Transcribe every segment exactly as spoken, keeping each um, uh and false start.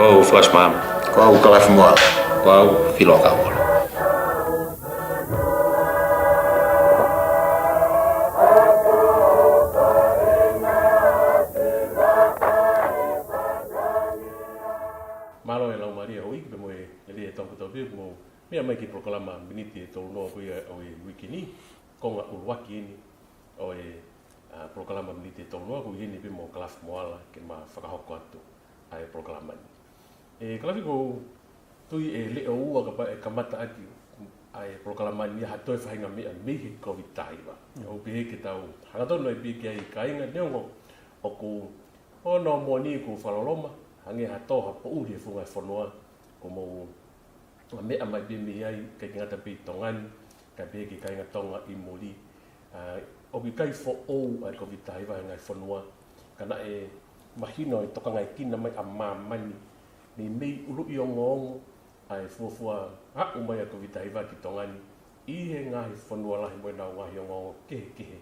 Ko au Flash Mom. Ko au Kalafi Moala. Ko au Filo Kauola. Mālō e laumālie houʻeiki pea mo e lelei e taukuta pē mo mea mai ki he polokalama miniti ʻe tolu noa ko ia ʻo e uike ni, konga ʻuluaki eni ʻo e, ʻa, polokalama miniti ʻe tolu noa, ko eni pē mo Kalafi Moala ke ma fakahoko atu ʻa e polokalama ni. ʻE Kalafi, ʻoku ou tui ʻe leʻo ua kapau ʻe kamata ʻaki ʻa e polokalama ni ha toe faʻahinga meʻa mei he Covid taha hiva. ʻOku pehē ke tau hangatonu ai pē ki ai kāinga, neongo ʻoku ʻono moʻoni kuo fakaloloma, hangē ha tō ha poʻuli he funga fonua, ko mou ʻa meʻa mai pē mei ai, ʻikai ke ngata pē ʻi Tonga ni, kae pehē ki he kāinga Tonga ʻi muli. ʻA, ʻoku ʻikai foʻou ʻa e Covid taha hiva he ngaahi fonua, ka naʻe mahino e tokangaekina mai ʻa māmani, meimei ʻuluʻi ongoongo ʻa e fuofua aʻu mai ʻa e Covid taha hiva ki Tonga ni, ʻi he ngaahi fonua lahi mo ʻenau ngaahi ongoongo kehekehe,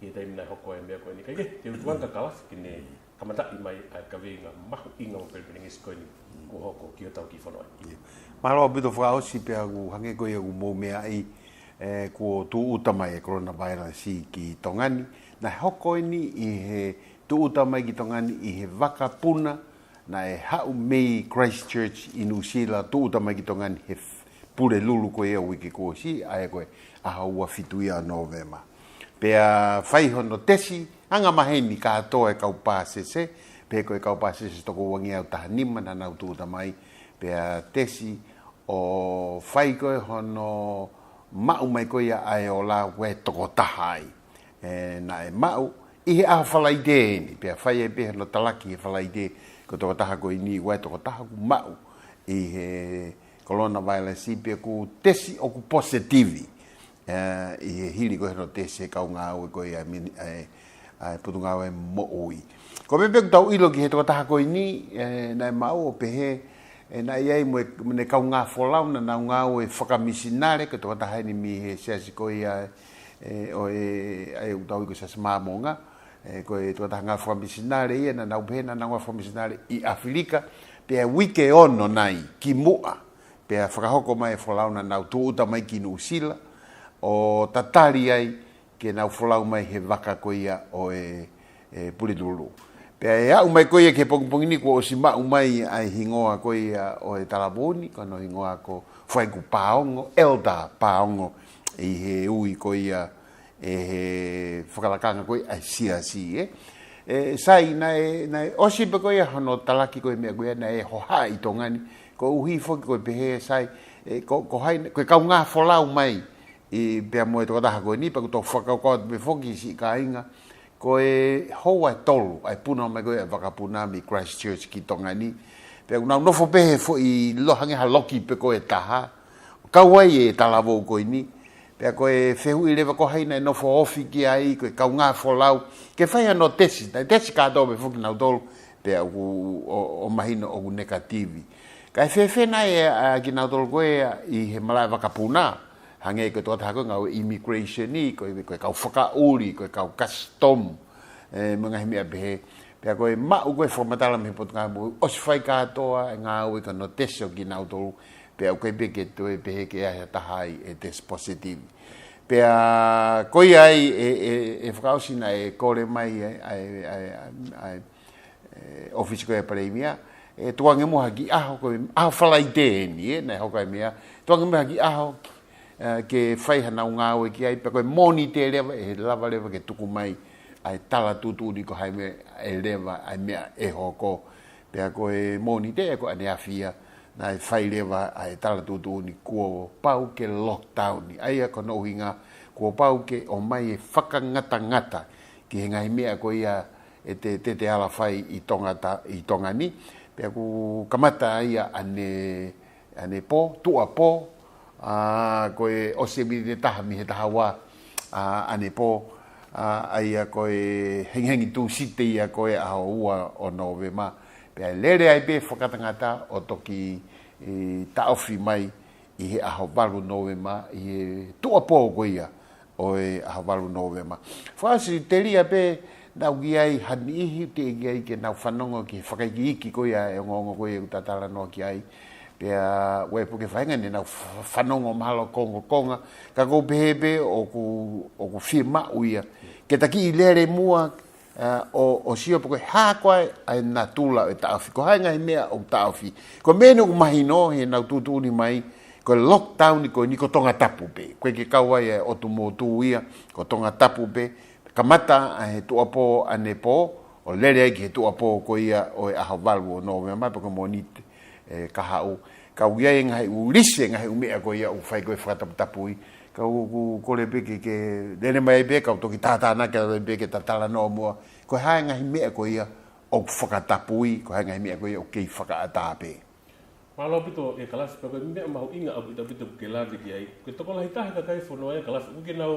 ʻi he taimi naʻe hoko ai e meʻa ko eni. Kae kehe, te u tuku ange kia Kalafi ke ne kamataʻi mai ʻa e kaveinga mahuʻinga mo pelepelengesi ko eni kuo hoko ki hotau kiʻi fonua ni. Mālō ʻaupito Fakaʻosi, pea ʻoku hangē ko ia ʻoku mou meaʻi, ʻe, kuo tūʻuta mai e coronavirus ki Tonga ni. Naʻe hoko eni ʻi he tūʻuta mai ki Tonga ni ʻi he vakapuna naʻe haʻu mei Christchurch ʻi Nuʻusila, tūʻuta mai ki Tonga ni he f-, Pulelulu ko ia uike kuo ʻosi, ʻa ia ko e ʻaho ua fitu ia ʻo Nōvema. Pea fai hono tesi, anga maheni kātoa e kau pāsese, pea ko e kau pāsese toko uangeau taha nima naʻa nau tūʻuta mai, pea tesi ʻo fai ko ē hono maʻu mai ko ia ʻa e ola ʻoku ʻi ai e tokotaha ai. ʻE, naʻe maʻu ʻi he ʻaho Falaite eni, pea fai ai pē hono talaki he Falaite, ko e tokotaha ko eni ʻoku ʻi ai e tokotaha kuo maʻu ʻi he coronavirus, pea kuo tesi ʻoku positive. ʻE, ʻi he hili ko ē hono tesi e kau ngāue ko ia mini-, ʻa e, ʻa e Potungāue Moʻui. Ko e meʻa pē ʻoku tau ʻilo ki he tokotaha ko eni, ʻe, naʻe maʻu ʻo pehē, ʻe, naʻe ʻi ai mo e, mo ʻene kaungā folau naʻa nau ngāue fakamisinale, ko e tokotaha eni mei he siasi ko ia, ʻe, ʻo e, ʻa ia ʻoku tau ui ko e Siasi Māmonga, ʻe, ko e tokotaha ngāue fakamisinale ia, naʻa nau pehē naʻa nau ngāue fakamisinale ʻi ʻAfilika, pea uike ono nai kimuʻa, pea fakahoko mai e folau naʻa nau tūʻuta mai ki Nuʻusila, ʻo tatali ai ke nau folau mai he vaka ko ia ʻo e, ʻe Pulelulu. Pea ʻe aʻu mai ko ia ki he pongipongi ni kuo ʻosi maʻu mai ʻa e hingoa ko ia ʻo e talavou ni, ko hono hingoa ko Fuaiku Paongo, Elder Paongo, ʻi he ui ko ia ʻe he fakalakanga ko ia ʻa e siasi, ʻe. ʻE, sai, naʻe, naʻe ʻosi pē ko ia hono talaki ko e meʻa ko ia, naʻe hohaʻa ʻi Tonga ni, koeʻuhi foki ko e pehē sai, ʻe, ko, ko hai, ko e kaungā folau mai, ʻi, pea mo e tokotaha ko eni, pea ʻoku tau fakakaukau atu pē foki siʻi kāinga, ko e houa ʻe tolu ʻa e puna mai ko ē ʻa e vakapuna mei Christchurch ki Tonga ni, pea ʻoku nau nofo pē he foʻi lo-, hangē ha loki pē ko ē ʻe taha, kau ai e talavou ko eni, pea ko e fehuʻi leva ko hai naʻe nofo ofi ki ai, ko e kaungā folau, ke fai hano tesi, naʻe tesi kātoa pē foki nautolu, pea ʻoku, ʻo, ʻo mahino ʻoku negative. Kae fēfē nai ʻa kinautolu ko ē ʻi he malaʻe vakapuna, hangē ko e tokotaha ko ē ngāue immigration ʻi, ko e, ko e kau fakaʻuli, ko e kau custom, ʻe, mo e ngaahi meʻa pehē. Pea ko e maʻu ko ē fakamatala mei he Potungāue Moʻui, ʻosi fai kātoa e ngāue ka nau tesi ʻo kinautolu, pea ʻoku ʻikai pē ke toe pehē ke ʻi ai ha taha ai ʻe tesi positive. Pea ko ia ai ʻe, ʻe, ʻe Fakaʻosi naʻe kole mai ʻa e, ʻa e, ʻa e, ʻa e, ʻe, ʻōfisi ko ia ʻa e Palēmia, ʻe tukuange muʻa ha kiʻi ʻaho, ko e ʻaho Falaite eni, ʻe, naʻe hoko ai e meʻa, tukuange muʻa ha kiʻi ʻaho, ʻe, ke fai hanau ngāue ki ai, pea ko e Mōnite leva, ʻe lava leva ke tuku mai ʻa e tala tuʻutuʻuni ko hai meʻa ʻe leva, ʻa e meʻa ʻe hoko. Pea ko e Mōnite, ʻe ko ʻaneafi ia, naʻe fai leva ʻa e tala tuʻutuʻuni kuo pau ke lockdown ʻi, ʻa ia ko hono ʻuhinga kuo pau ke ʻomai e fakangatangata ki he ngaahi meʻa ko ia ʻe te, te, te ala fai ʻi Tonga ta-, ʻi Tonga ni. Pea kuo kamata ia ʻanepō, ʻanepō, tuʻapō, ʻa, ko e ʻosi e miniti ʻe taha mei he taha ua, ʻa, ʻanepō, ʻa, ʻa ia ko e hengihengi Tūsite ia ko e ʻaho ua ʻo Nōvema. Pea lele ai pē fakangatangata ʻo toki, ʻe, taʻofi mai ʻi he ʻaho valu Nōvema, ʻi he tuʻapō ko ia ʻo e ʻaho valu Nōvema. Fakaʻosi telia pē, Naʻa ʻoku ʻi ai ha niʻihi teʻeki ai ke nau fanongo ki he fakaikiiki ko ia ʻa e ongoongo ko ia ʻoku ta talanoa ki ai. Pea ʻoku ʻi ai pē ha faʻahinga ne nau fa-, fanongo mahalo kongokonga. Ka ʻoku ou pehē pē ʻoku, ʻoku fiemaʻu ia ke ta kiʻi lele muʻa, ʻa, ʻo, ʻo sio pe ko e hā koā ʻa e natula ʻo e taʻofi. Ko e hā e ngaahi meʻa ʻoku taʻofi. Ko e meʻa eni ʻoku mahino heʻenau tuʻutuʻuni mai, ko e lockdown ko eni ko Tongatapu pē. ʻOku ʻikai ke kau ai ʻa e ʻotu motu ia, ko Tongatapu pē. Kamata ʻa e tuʻuapō ʻanepō, ʻo lele ai ki he tuʻuapō ko ia ʻo e ʻaho valu ʻo Nōvema pe ko e Mōnite, ʻe, kahaʻu. Ka ʻoku ʻi ai e ngaahi ʻū lisi, ngaahi ʻū meʻa ko ia ʻoku fai ko e fakataputapui. Ka ʻoku ou kole pē ke, ke lele mai pē, kau toki tātānaki pē ke ta talanoa muʻa. Ko e hā e ngaahi meʻa ko ia ʻoku fakatapui, ko e hā e ngaahi meʻa ko ia ʻoku kei fakaʻatā pē. Mālō ʻaupito ʻe Kalafi, pea ko e meʻa mahuʻinga ʻaupito ʻaupito ke lave ki ai. Ko e tokolahi taha e kakai e fonua ʻe Kalafi, ʻoku ʻikai ke nau,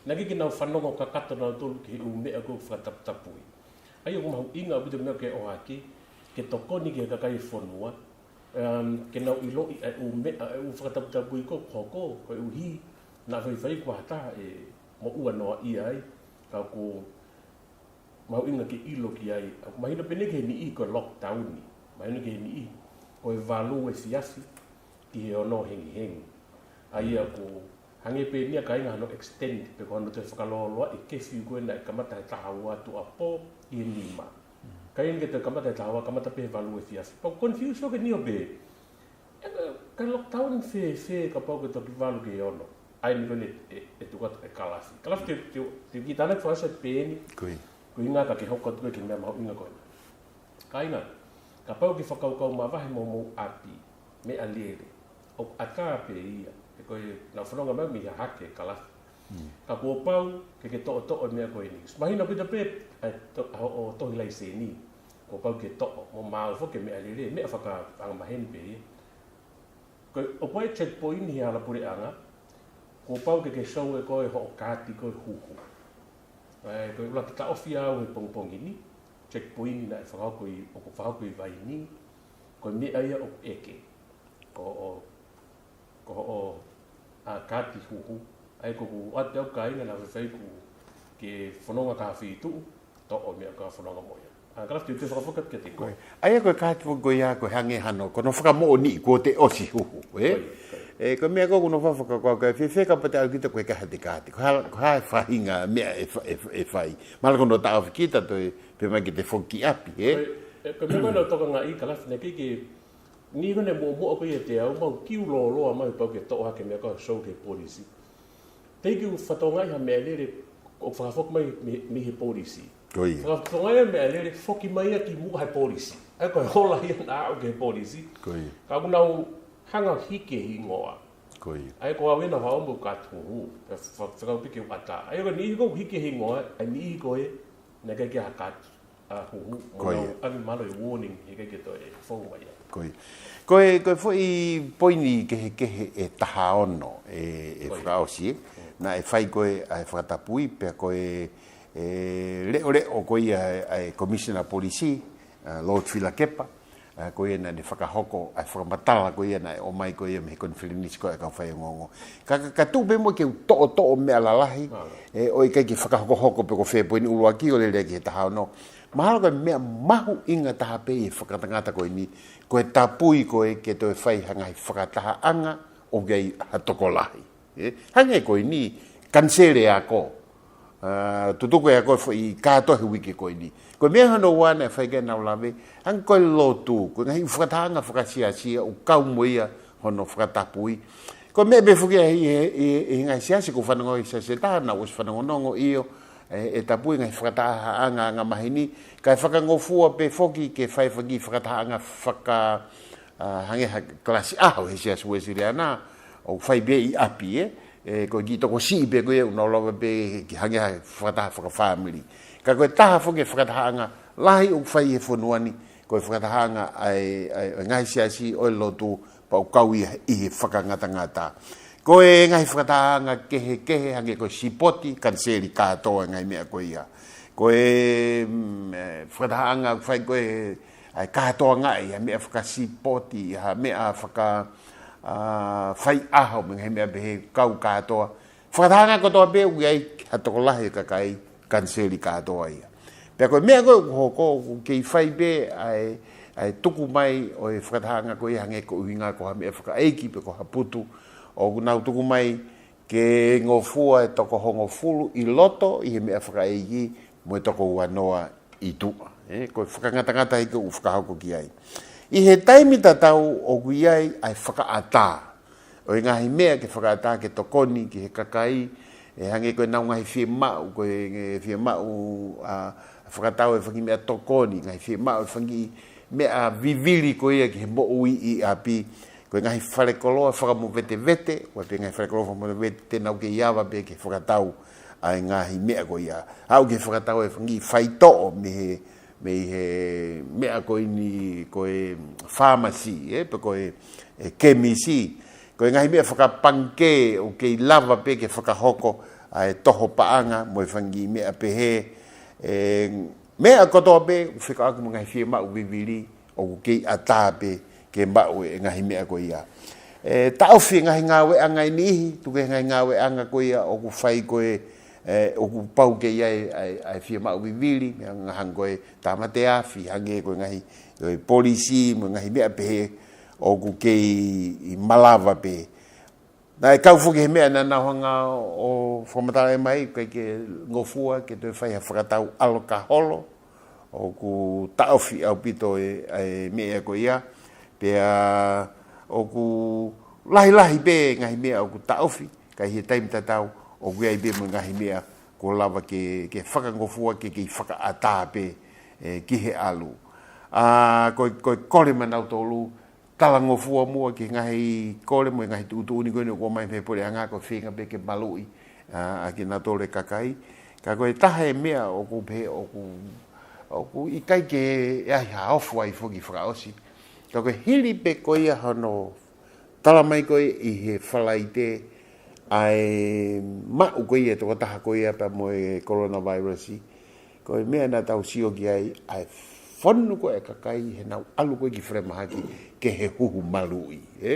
naʻe ʻikai ke nau fanongo kakato nautolu ki he ʻū meʻa ko ē ʻoku fakataputapui. ʻA ia ʻoku mahuʻinga ʻaupito e meʻa ke ʻohake, ke tokoni ki he kakai e fonua, um, ke nau ʻiloʻi ʻa e ʻū meʻa, ʻa e ʻū fakataputapui ko ē ʻoku hoko, koeʻuhi naʻa faifai kuo ha taha ʻe moʻua noaʻia ai, ka ʻoku mahuʻinga ke ʻilo ki ai. ʻOku mahino pē eni ki he niʻihi ko e lockdown ni. Mahino ki he niʻihi ko e valu efiafi ki he ono hengihengi. ʻA ia ʻoku hangē pē eni ia ka ʻi ai hano extend pe ko hano toe fakalōloaʻi e curfew ko ē naʻe kamata he taha ua tuʻuapō ki he nima. Ka ʻi ai eni ke toe kamata he taha ua, kamata pē he valu efiafi. Pea ʻoku confuse ʻo ke nio pē. ʻE, ka lockdown fēfē kapau ʻoku toki valu ki he ono? ʻA ia eni ko eni ʻe, ʻe, ʻe tuku atu ʻe Kalafi. Kalafi te, te, te kiʻi tānaki fakaʻosi pē eni. Ko ia. Ko e ʻuhinga ka ke hoko atu ko ē ki he meʻa mahuʻinga ko ē. Kāinga, kapau ʻoku ke fakakaukau mavahe mo homou ʻapi, meʻalele, ʻoku ʻatā pē ia. He ko ʻenau fononga mai mei Hahake, Kalafi. Mm. Ka kuo pau ke ke toʻotoʻo e meʻa ko eni. Mahino ʻaupito pē, ʻa e to-, ʻa hoʻo tohi laiseni. Kuo pau ke toʻo, mo maau foki e meʻalele, meʻa fakaangamaheni pē ia. Ko e, ʻoku ʻi ai e checkpoint he hala puleʻanga, kuo pau ke ke show ʻe koe hoʻo kaati ko ē Huhu. ʻE, ko e ʻuluaki taʻofi au he pongipongi ni, checkpoint naʻe fakahoko ʻi, ʻoku fakahoko ʻi Vainī, ko e meʻa ia ʻoku ʻeke. Ko hoʻo, ko hoʻo, ʻa, kaati Huhu, ʻa ia ʻoku ou ʻoatu ʻe au kāinga naʻa faifai ʻoku ke fononga ki ha feituʻu, toʻo e meʻa ʻoku ke fononga mo ia. ʻA, Kalafi te u toe fakafoki atu kiate koe. Ko ia. ʻA ia ko e kaati foki ko ia ko e hangē hano, ko hono fakamoʻoniʻi kuo te ʻosi Huhu, ē? Ko ia, ko ia. ʻE, ko e meʻa ko ē ʻoku nau fakakaukau ki ai, fēfē kapau te ʻalu kita ko e kaha te kaati. Ko e hā, ko e hā e faʻahinga meʻa ʻe fa-, ʻe, ʻe fai. Mahalo ko hono taʻofi kita toe, pē mai ke te foki ki ʻapi, ē? Ko ia, ʻe, ko e meʻa ko ē naʻa ku tokangaʻi Kalafi naʻe ʻikai ke Ni ko ʻene muʻomuʻa ko ia ʻiate au, mau kiu lōloa mai pau ke toʻo hake e meʻa ko ē ʻo show ki he polisi. Teʻeki ke u fakatokangaʻi ha meʻalele ʻoku fakafoki mai mei, mei he polisi. Ko ia. Fakatokangaʻi ha meʻalele foki mai ia ki muʻa he polisi. ʻA ia ko e hola ia naʻa aʻu ki he polisi. Ko ia. Ka ʻoku nau hanga ʻo hiki e hingoa. Ko ia. ʻA ia ko au ena ʻoku ou ʻomi ʻeku kaati Huhu. Fa-, fa-, fekau pē ke u ʻatā. ʻA ia ko e niʻihi ʻoku hiki e hingoa, ʻa e niʻihi ko ē naʻe ʻikai ke ʻi ai ha kaati ʻa Huhu, mo Ko ia. nau ʻomi mahalo e warning, heʻikai ke toe fou mai ai. Ko ia. Ko e, ko e foʻi poini kehekehe ʻe taha ono ʻe, ʻe Ko ia. fakaʻosi, ē. Mm. Naʻe fai ko ē ʻa e fakatapui, pea ko e, ʻe leʻoleʻo ko ia ʻa e, ʻa e Commissioner Polisi, ʻa Lord Filakepa, ʻa ko ia naʻa ne fakahoko, ʻa e fakamatala ko ia naʻe ʻomai ko ia mei he konifelenisi ko ē ʻa e kau faiongoongo. Ka, ka, ka tuʻu pē muʻa ke u toʻotoʻo meʻa lalahi, Mālō. ʻe, ʻo ʻikai ke fakahokohoko pe ko fē poini ʻuluaki ʻo lele ki he taha ono. Mahalo ko e meʻa mahuʻinga taha pē ʻi he fakangatangata ko eni, ko e tapui ko ē ke toe fai ha ngaahi fakatahaʻanga ʻoku ʻi ai ha tokolahi. Ē, hangē ko eni, kaniseli e ako. ʻA, tutuku e ako foʻi kātoa he uike ko eni. Ko e meʻa hono ua naʻe fai ki ai ʻenau lave, hangē ko e lotu, ko e ngaahi fakatahaʻanga fakasiasi ʻoku kau mo ia hono fakatapui. Ko e meʻa pē foki ʻi he, ʻi he, ʻi he, ʻi he ngaahi siasi ʻoku fanongo ai e siasi ʻe taha, naʻa ku ʻosi fanongonongo ʻio, ʻe, ʻe tapui e ngaahi fakatahaʻanga angamaheni, kae fakangofua pē foki ke fai e fanga kiʻi fakatahaʻanga faka-, ʻa, hangē ha kalasi ʻaho he Siasi Uēsiliana, ʻoku fai pē ʻi ʻapi, ē, ʻe, ko e kiʻi tokosiʻi pē ko ia ʻoku nau lava pē ke hangē ha fakataha fakafāmili. Ka ko e taha foki e fakatahaʻanga lahi ʻoku fai he fonua ni, ko e fakatahaʻanga ʻa e, ʻa e, ʻa e ngaahi siasi ʻo e lotu pea ʻoku kau ia ʻi he fakangatangata. Ko e ngaahi fakatahaʻanga kehekehe hangē ko e sipoti, kaniseli kātoa e ngaahi meʻa ko ia. Ko e, mm, ʻe, fakatahaʻanga ʻoku fai ko ē ʻa e kātoangaʻi, ʻa e meʻa fakasipoti, ʻa e meʻa faka-, ʻa, faiʻaho, mo e ngaahi meʻa pehē kau kātoa. Fakatahaʻanga kotoa pē ʻoku ʻi ai ha tokolahi e kakai kaniseli kātoa ia. Pea ko e meʻa ko ē ʻoku hoko, ʻoku kei fai pē ʻa e, ʻa e tuku mai ʻo e fakatahaʻanga ko ia hangē ko e ʻuhinga ko ha meʻa fakaʻeiki pe ko ha putu, ʻoku nau tuku mai ke ngofua e toko hongofulu ʻi loto ʻi he meʻa fakaʻeiki mo e toko uanoa ʻi tuʻa. ʻE, ko e fakangatangata ia ʻoku fakahoko ki ai. ʻI he taimi tatau ʻoku ʻi ai ʻa e fakaʻatā ʻo e ngaahi meʻa ke fakaʻatā ke tokoni ki he kakai, ʻe hangē ko ʻenau ngaahi fiemaʻu, ko e fiemaʻu, ʻa, fakatau e fanga meʻa tokoni, ngaahi fiemaʻu e fanga meʻa vivili ko ia ki he moʻui ʻi ʻapi, ko e ngaahi falekoloa fakamovetevete, ko e ngaahi falekoloa fakamovetevete te nau kei ava pē ke fakatau ʻa e ngaahi meʻa ko ia. Aʻu ke fakatau e fanga faitoʻo mei he, mei he meʻa ko eni ko e pharmacy, ʻe, pe ko e, e kemisi. Ko e ngaahi meʻa fakapangikē ʻoku kei lava pē ke fakahoko ʻa e toho paʻanga mo e fanga meʻa pehē, ʻe, meʻa kotoa pē ʻoku fekauʻaki mo e ngaahi fiemaʻu vivili ʻoku kei ʻatā pē ke maʻu e ngaahi meʻa ko ia. ʻE, taʻofi e ngaahi ngāueʻanga ʻe niʻihi, tuku e ngaahi ngāueʻanga ko ia ʻoku fai ko ē, ʻe, ʻoku pau ke ʻi ai ʻa e, ʻa e fiemaʻu vivili, meʻa hangē ko e tāmate afi, hangē ko e ngaahi, ko e polisi, mo e ngaahi meʻa pehē ʻoku kei malava pē. Naʻe kau foki he meʻa naʻa nau hanga ʻo fakamatalaʻi mai, ʻikai ke ngofua ke toe fai ha fakatau ʻalokaholo, ʻoku taʻofi ʻaupito e, e meʻa ko ia, pea ʻoku lahilahi pē ngaahi meʻa ʻoku taʻofi, ka ʻi he taimi tatau, ʻoku ʻi ai pē mo e ngaahi meʻa kuo lava ke, ke fakangofua ke, ke fakaʻatā pē, ʻe, ki he ʻalu. ʻA, ko, ko e kole maʻanautolu, talangofua muʻa ki he ngaahi kole mo e ngaahi tuʻutuʻuni ko eni ʻoku ʻomai mei he puleʻanga ko e feinga pē ke maluʻi, ʻa, ʻa kinautolu e kakai. Ka ko e taha e meʻa ʻoku pehē ʻoku, ʻoku ʻikai ke ʻi ai ha ofo ai foki fakaʻosi. Ka ko e hili pē ko ia hono tala mai ko ē ʻi he Falaite ʻa e maʻu ko ia e tokotaha ko ia pea mo e coronavirus, ko e meʻa naʻa tau sio ki ai, ʻa e fonu ko ē e kakai heʻenau ʻalu ko ē ki falemahaki ke he huhu maluʻi, ʻe?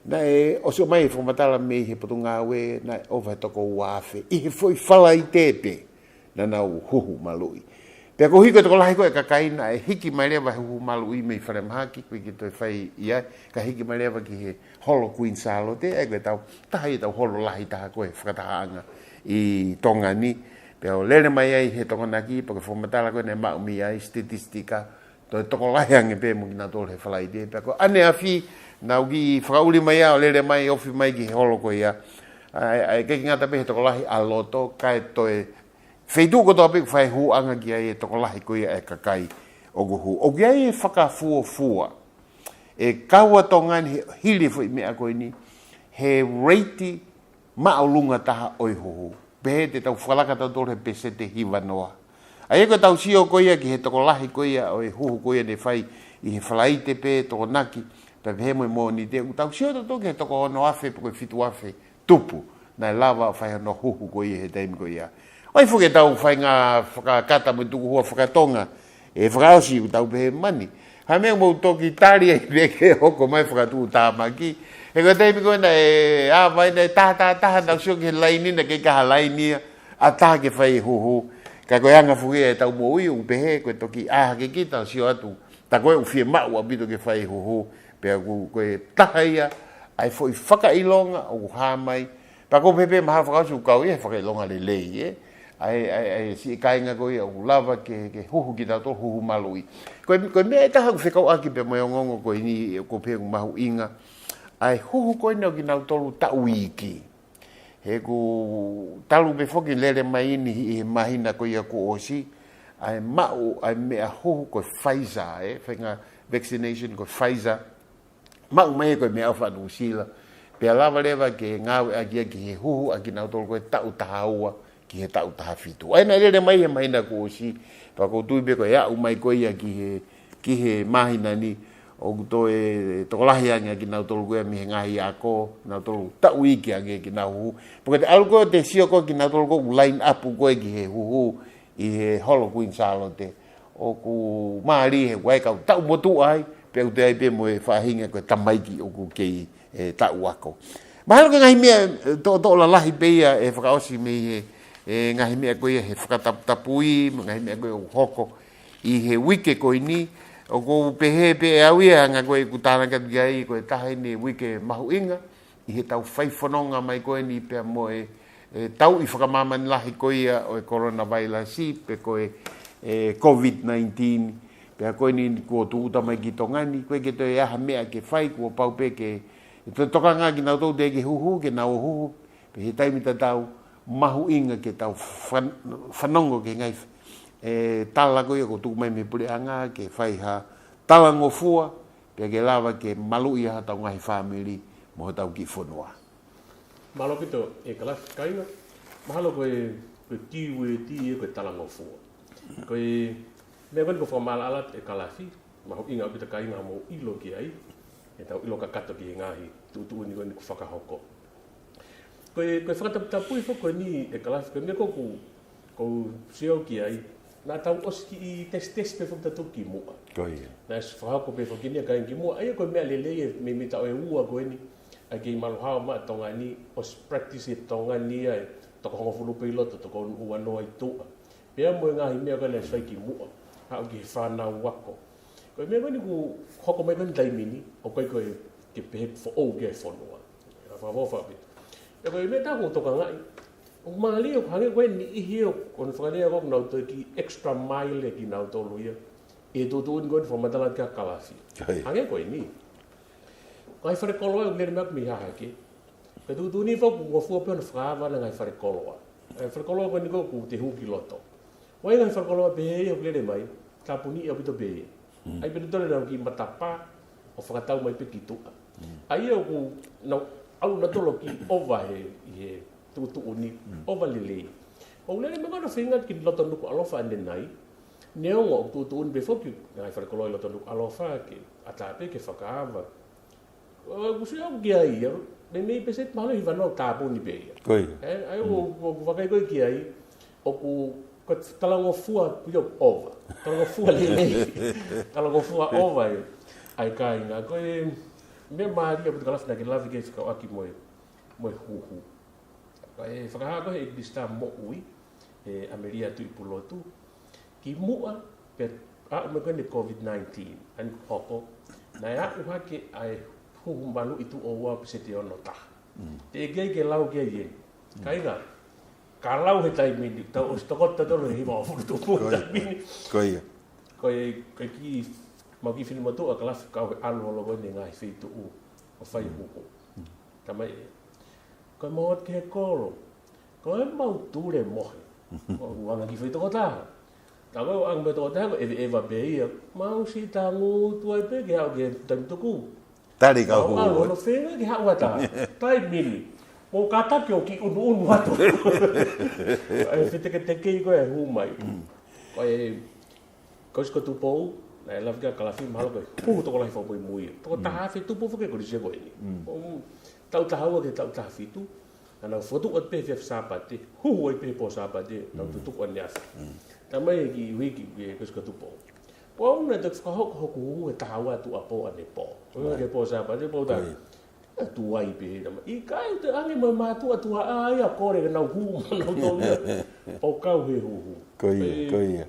Naʻe ʻosi ʻomai e fakamatala mei he Potungāue, naʻe ʻova he toko ua afe ʻi he foʻi Falaite pē naʻa nau huhu maluʻi. Pea koeʻuhi ko e tokolahi ko ē e kakai naʻe hiki mai leva he huhu maluʻi mei falemahaki, ʻoku ʻikai ke toe fai ia, ka hiki mai leva ki he holo Queen Sālote, ʻa ia ko e tau, taha ia e tau holo lahi taha ko ē fakatahaʻanga ʻi Tonga ni. Pea ʻo lele mai ai he Tokonaki, pea ko e fakamatala ko ē naʻe maʻu mei ai, statistika, toe tokolahi ange pē mo kinautolu he Falaite. Pea ko ʻaneafi, nau kiʻi fakaʻuli mai ʻo lele mai, ofi mai ki he holo ko ia. ʻA, ʻa, ʻikai ke ngata pē he tokolahi ʻa loto, kae toe feituʻu kotoa pē ʻoku fai hūʻanga ki ai e tokolahi ko ia e kakai ʻoku hū. ʻOku ʻi ai e fakafuofua ʻe kau ʻa Tonga ni he hili e foʻi meʻa ko eni, he rate māʻolunga taha ʻo e huhu. Pehē te tau fakalaka tautolu he peseti hivanoa. ʻA ia ko e tau sio ko ia ki he tokolahi ko ia ʻo e huhu ko ia naʻe fai ʻi he Falaite pē Tokonaki, pea pehē mo e Mōnite, ʻoku tau sio tautolu ki he toko ono afe pe ko e fitu afe tupu naʻe lava ʻo fai hono huhu ko ia he taimi ko ia. ʻOi foki e tau faʻahinga fakakata mo e tukuhua fakatonga, ʻe fakaʻosi ʻoku tau pehē mani. Ha meʻa mou toki tali ai pē ke hoko mai fakatuʻutāmaki. He ko e taimi ko ē naʻe ʻā mai naʻe taha, taha, taha, nau sio ki he laini naʻe ʻikai ke ʻi ai ha laini ia, ʻatā ke fai huhu. Ka ko e anga foki e tau moʻui ʻoku pehē, ko e toki ʻā hake kita ʻo sio atu, tā ko ē ʻoku fiemaʻu ʻaupito ke fai huhu, pea ʻoku, ko e taha ia ʻa e foʻi fakaʻilonga ʻoku hā mai. Pea ʻoku ou pehē pē mahalo fakaʻosi ʻoku kau ia he fakaʻilonga lelei, ʻe? ʻA e, ʻa e, ʻa e siʻi kāinga ko ia ʻoku lava ke, ke huhu kitautolu, huhu maluʻi. Ko e, ko e meʻa ʻe taha ʻoku fekauʻaki pea mo e ongoongo ko eni ʻoku ou pehē ʻoku mahuʻinga, ʻa e huhu ko eni ʻo kinautolu taʻu iiki. He ʻoku talu pē foki lele mai eni ʻi he māhina ko ia kuo ʻosi, ʻa e maʻu ʻa e meʻa huhu ko e Pfizer, ʻe? Faʻahinga vaccination ko e Pfizer. Maʻu mai ko e meʻaʻofa ʻa Nuʻusila. Pea lava leva ke ngāueʻaki ia ki he huhu ʻa kinautolu ko e taʻu taha ua ki he taʻu taha fitu. ʻA ia naʻe lele mai he māhina kuo ʻosi, pea ʻoku ou tui pē ko e aʻu mai ko ia ki he, ki he māhina ni, ʻoku toe tokolahi ange ʻa kinautolu ko ia mei he ngaahi ako, kinautolu taʻu iiki ange ke nau huhu. Pea ko e te ʻalu ko ē ʻo te sio ko ē kinautolu ko ē ʻoku line up ko ē ki he huhu ʻi he holo Queen Sālote, ʻoku mālie he ʻoku ʻi ai e kau taʻu motuʻa ai, pea ʻoku toe ʻi ai pē mo e faʻahinga ko e tamaiki ʻoku kei, ʻe, taʻu ako. Mahalo ko e ngaahi meʻa, ʻe, toʻotoʻo lalahi pē ia ʻe fakaʻosi mei he, e ngaahi meʻa ko ia he fakataputapui, mo e ngaahi meʻa ko ia ʻoku hoko ʻi he uike ko eni. ʻOku ou pehē pē ʻe au ia, ʻa e anga ko ē ʻeku tānaki atu ki ai, ko e taha eni e uike mahuʻinga ʻi heʻetau fai fononga mai ko eni pea mo e, e tauʻi fakamāmani lahi ko ia ʻo e coronavirus, pe ko e, e COVID nineteen. Pea ko eni kuo tūʻuta mai ki Tonga ni, ʻoku ʻikai ke toe ʻi ai ha meʻa ke fai, kuo pau pē ke, ʻe toe tokanga kinautolu teʻeki huhu, ke nau huhu, pea ʻi he taimi tatau, mahuʻinga ke tau fan-, fanongo ki he ngaahi, e, tala ko ia kuo tuku mai mei he puleʻanga, ke fai ha talangofua, pea ke lava ke maluʻi ʻa hotau ngaahi fāmili mo hotau kiʻi fonua. Mālō ʻaupito, ʻe Kalafi, kāinga. Mahalo ko e, ko e kiu e ti e ko e talangofua. Ko e meʻa ko eni ʻoku ou fakamaʻalaʻala atu, ʻe Kalafi, mahuʻinga ʻaupito kāinga mou ʻilo ki ai, ʻetau ʻilo kakato ki he ngaahi tuʻutuʻuni ko eni ʻoku fakahoko. Ko e, ko e fakataputapui foki ko eni, ʻe Kalafi, ko e meʻa ko ē ʻoku, ʻoku ou sio ki ai, naʻa tau ʻosi kiʻi tesitesi pē foki tautolu kimuʻa. Ko ia. Naʻe ʻosi fakahoko pē foki eni ʻa e kāinga kimuʻa, ʻa ia ko e meʻa lelei e, mei, mei he taʻu ʻe ua ko eni, ʻa e kei Malu Hao maʻa Tonga ni, ʻosi practice ʻi Tonga ni ʻa e toko hongofulu pē ʻi loto, toko ono ʻi tuʻa. Pea mo e ngaahi meʻa ko ē naʻe ʻosi fai kimuʻa, haʻu ki he fānau ako. Ko e meʻa ko eni ʻoku hoko mai ko eni taimi ni, ʻoku ʻikai ko e ke pehē foʻou ki he fonua. ʻA, fakaʻofoʻofa ʻaupito. Pea ko e meʻa ʻoku ou tokangaʻi, ʻoku mālie ʻoku hangē ko e niʻihi ʻoku, ko hono fakalea ko ē ʻoku nau toe kiʻi extra mile kinautolu ia, ʻi he tuʻutuʻuni ko eni fakamatala kia Kalafi. Ko ia. Hangē ko eni. Ko e ngaahi falekoloa ʻoku lele mai mei Hahake. Ko e tuʻutuʻuni foki ʻoku ngofua pē hono fakaava ʻa e ngaahi falekoloa. Ngaahi falekoloa ko eni ko ē ʻoku te hū ki loto. ʻOku ʻi ai e ngaahi falekoloa pehē ia ʻoku lele mai, tāpuniʻi ʻaupito pē ia. Mm. ʻA ia pē nautolu naʻa nau kiʻi matapā, ʻo fakatau mai pē ki tuʻa. Mm. ʻA ia ʻoku nau ʻalu nautolu ki ʻova he, ʻi he tuʻutuʻuni, mm, ʻova lelei. ʻOku lele mai ko hono feinga ki loto Nukuʻalofa ʻanenai, neongo ʻoku tuʻutuʻuni pē foki, ngaahi falekoloa ʻi loto Nukuʻalofa ke ʻatā pē ke fakaava. ʻOku ou sio au ki ai, ia, meimei pēseti mahalo ʻe hiva noa ʻoku tāpuni pē ia. Ko ia. Ē, ʻa ia, mm, ʻoku, ʻoku ou vakai ko ē ki ai, ʻoku, ko e talangofua ko ia ʻoku ʻova. Talangofua lelei. Talangofua ʻova ē. ʻA ia kāinga, ko e meʻa mālie ʻaupito Kalafi naʻa ke lave ki ai fekauʻaki mo e, mo e huhu. Ko e fakahā ko ē ʻe he ʻEiki Pilisitā Moʻui, ʻe ʻAmelia Tuʻipulotu, kimuʻa pea aʻu mai ko eni COVID nineteen, ʻa eni ʻoku hoko, naʻe aʻu hake ʻa e huhu maluʻi tuʻo ua pēseti ʻe ono taha. Mm. Teʻeki ai ke lau ki ai eni. Mm. Kāinga, ka lau he taimi ni, tau ʻosi tokoto tautolu he hivangofulu tupu. Ko ia. Taimi ni. Ko ia. Ko e, ko e kiʻi, mau kiʻi fili motuʻa Kalafi kau he ʻalu holo ko eni ngaahi feituʻu ʻo fai, mm, huhu. Mm. Tamai, ko e mau ō atu ki he kolo, ko e mau tule mohe. ʻOku anga ki fai tokotaha. Tā ko e anga mai tokotaha ko e ʻeveʻeva pē ia. Mau siʻi tangutu ai pē ke haʻu ki he taimi tuku. Tali ka mau huhu. Alo, hono feinga ke haʻu atu. Taimi ni. Mau kātaki ʻo kiʻi ʻunuʻunu atu. ʻA e feteketeke ko ē hū mai. Mm. Ko e Ko Sikotu Pou, naʻe lave ki ai Kalafi mahalo ko e huhu tokolahi fakamuimui. Toko, mm, taha afe tupu foki e kolisi ko eni. Mm. ʻO, taʻu taha ua ki he taʻu taha fitu, naʻa nau fokotuʻu atu pē he efiafi Sāpate, huhu ai pē he pō Sāpate, nau, mm, tutuku ʻaneafi. Mm. Tamai e kiʻi uike, e, ko Sikotu Pou. Pea u na te fakahoko hoku huhu he taha ua tuʻuapō ʻanepō. Ko, right, ki he pō Sāpate, pea u tā. Right. ʻA, tuai pē, nama. ʻIkai te u ʻange mo e mātuʻa tuaʻā ia, kole ke nau hū, mo nau tau ia. ʻO kau he huhu. Ko ia, ē, ko ia.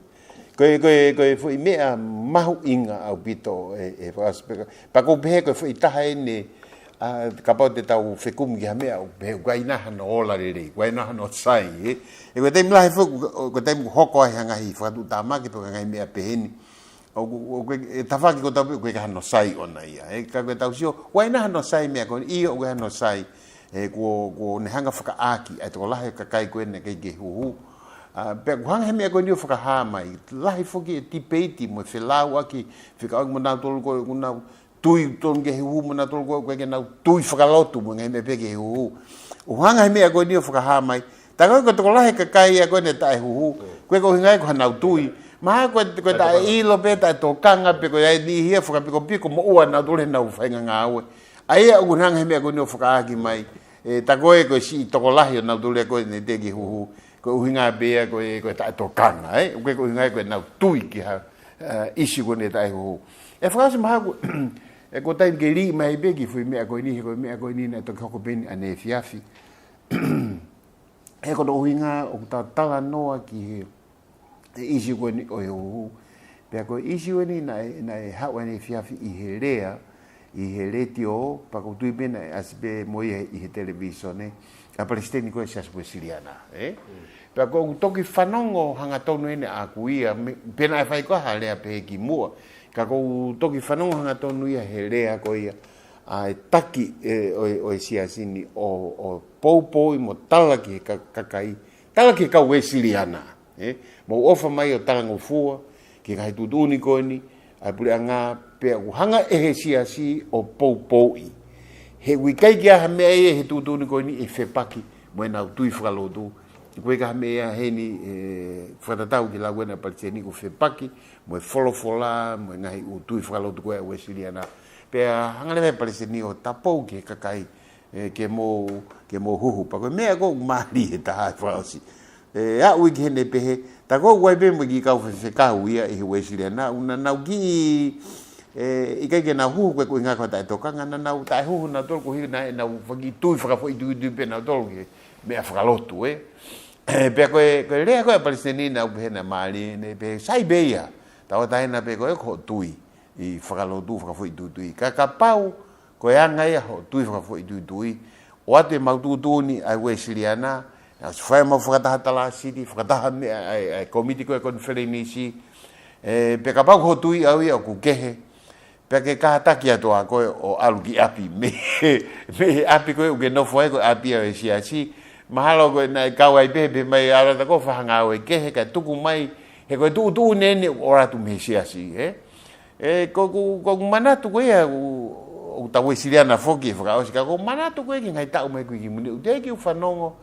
Ko e, ko e, ko e foʻi meʻa mahuʻinga ʻaupito e, e fakaʻosi pē ka. Pea ʻoku ou pehē ko e foʻi taha eni, ʻa, kapau te tau fekumi ki ha meʻa, ʻoku ou pehē ʻoku ʻi ai nai hano ola lelei, ʻoku ʻi ai nai hano sai, ē. ʻE ko e taimi lahi foki, ko e taimi ʻoku hoko ai ha ngaahi fakatuʻutāmaki pe ko e ngaahi meʻa pehē ni. ʻOku, ʻoku, ʻe tafaʻaki ko tau pē, ʻoku ʻikai hano sai ʻona ia. Ē, ka ko e tau sio, ʻoku ʻi ai nai hano sai meʻa ko eni, ʻio ʻoku ʻi ai hano sai, ē, kuo, kuo ne hanga fakaʻāki ʻa e tokolahi e kakai ko ē naʻe ʻikai ke huhu. ʻA, pea ʻoku hanga he meʻa ko eni ʻo fakahā mai, lahi foki e tipeiti mo e felāuʻaki, fekauʻaki mo nautolu ko ē, ʻoku nau tui tonu ki he huhu mo nautolu ko ē, ʻoku ʻikai ke nau tui fakalotu mo e ngaahi meʻa pē ki he huhu. ʻOku hanga he meʻa ko eni ʻo fakahā mai, tā ko ē ko e tokolahi e kakai ia ko ē naʻe taʻehuhu, ko e ʻuhinga ia ko hanau tui. Mahalo ko e, ko e taʻeʻilo pe taʻetokanga pe ko e ʻai e niʻihi ia fakapikopiko moʻua nautolu heʻenau faʻahinga ngāue. ʻA ia ʻoku hanga he meʻa ko eni ʻo fakaʻāki mai, ē, tā ko ē ko e siʻi tokolahi ʻo nautolu ia ko ē naʻe teʻeki huhu, ko e ʻuhinga pē ia ko e, ko e taʻetokanga, ē? Ko e, ko e ʻuhinga ia ko ʻenau tui ki ha, ē, ʻisiū ko ē naʻe taʻehuhu. ʻE fakaʻosi mahalo, ē, ko e taimi ke lī mai pē ki he foʻi meʻa ko eni, he ko e meʻa ko eni naʻe toki hoko pē eni ʻaneefiafi. ʻE ko hono ʻuhinga ʻoku tau talanoa ki he, he ʻīsiu ko eni ʻo e huhu. Pea ko e ʻīsiu eni naʻe, naʻe haʻu ʻaneefiafi ʻi he lea, ʻi he letiō, pea ʻoku ou tui pē naʻe ʻasi pē mo ia ʻi he televīsone, ʻa e palesiteni ko ē Siasi Uēsiliana, ē? Pea ʻoku ou toki fanongo hangatonu eni ʻaʻaku ia, me, pe naʻe fai koā ha lea pehē kimuʻa. Ka ʻoku ou toki fanongo hangatonu ia he lea ko ia, ʻa e taki, ē, ʻo e, ʻo e siasi ni ʻo, ʻo poupouʻi mo tala ki he ka-, kakai, tala ki he kau Uēsiliana, ē? Mou ʻofa mai ʻo talangofua ki he ngaahi tuʻutuʻuni ko eni ʻa e puleʻanga, pea ʻoku hanga ʻe he siasi ʻo poupouʻi. He ʻoku ʻikai ke ʻi ai ha meʻa ia he tuʻutuʻuni ko eni ʻe fepaki mo ʻenau tui fakalotu. ʻOku ʻikai ha meʻa ia heni, ē, fakatatau ki he lau ena ʻa e palesiteni, ʻoku fepaki mo e folofola, mo e ngaahi ʻū tui fakalotu ko ē ʻa e Uēsiliana. Pea hanga leva ʻe he palesiteni ʻo tapou ki he kakai, ē, ke mou, ke mou huhu. Pea ko e meʻa ʻoku mālie he taha ʻe fakaʻosi. Ē, aʻu ia ki heʻene pehē, tā ko ē ʻoku ʻi ai pē mo e kiʻi kau faifekau ia ʻi he Uēsiliana, ʻoku nau kiʻi, ē, ʻikai ke nau huhu ko e ʻuhinga ko e taʻetokanga, naʻa nau taʻehuhu nautolu koeʻuhi naʻa nau fakakiʻi tui fakafoʻituitui pē nautolu ki he meʻa fakalotu, ē. Pea ko e, ko e lea ko ē ʻa e palesiteni naʻa ku pehē naʻe mālie, naʻe pehē sai pē ia, tauʻatāina pē ko ē ko hoʻo tui ʻi he fakalotu fakafoʻituitui. Ka kapau ko e anga ia hoʻo tui fakafoʻituitui, ʻoatu ʻemau tuʻutuʻuni ʻa e Uēsiliana, naʻa ku fai ʻemau fakataha talāsiti, fakataha meʻa ʻa e, ʻa e kōmiti ko ē konifelenisi, ē, pea kapau ko hoʻo tui ʻau ia ʻoku kehe, pea ke kātaki atu ā koe ʻo ʻalu ki ʻapi. Mei, mei he ʻapi ko ē ʻoku ke nofo ai ko e ʻapi ʻa e siasi. Mahalo ko e naʻe kau ai pē, pehē mai ʻalu atu ā koe ʻo fai ha ngāue kehe kae tuku mai, he ko e tuʻutuʻuni eni ʻoku ʻalu atu mei he siasi, ē? Ē, ko, ko, ʻoku ou manatu ko ia, ʻoku, ʻoku tau Uēsiliana foki ʻe fakaʻosi, ka ʻoku ou manatu ko ia ki he ngaahi taʻu mai ko ē ki muli, ʻoku teʻeki ke u fanongo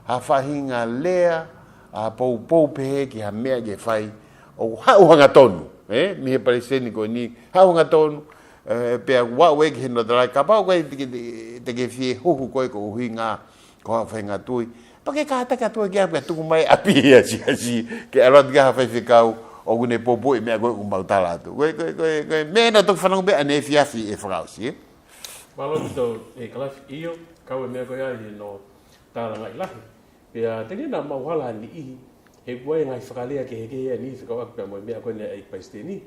ha faʻahinga lea ʻa e poupou pehē ki ha meʻa ke fai, ʻoku haʻu hangatonu, ē, mei he palesiteni ko eni, haʻu hangatonu, ē, pea ʻoku aʻu ia ki he notalahi, kapau ko ē te ke, te ke fie huhu koe koeʻuhi ko hoʻo faʻahinga tui, pea ke kātaki atu ā ki ʻapi, pea tuku mai ʻapi ia siasi, ke ʻalu atu ki ha faifekau ʻoku ne poupouʻi e meʻa ko ē ʻoku mau tala atu. Ko e, ko e, ko e, ko e meʻa naʻa ku toki fanongo pē ʻaneefiafi ʻe fakaʻosi, ē? Mālō ʻaupito, ē, Kalafi, ʻio, kau e meʻa ko ia ʻi hono tālangaʻi lahi. Pea teʻeki ai naʻa mau hala ha niʻihi, he ʻoku ʻi ai e ngaahi fakalea kehekehe ʻa e niʻihi fekauʻaki pea mo e meʻa ko eni ʻa e palesiteni,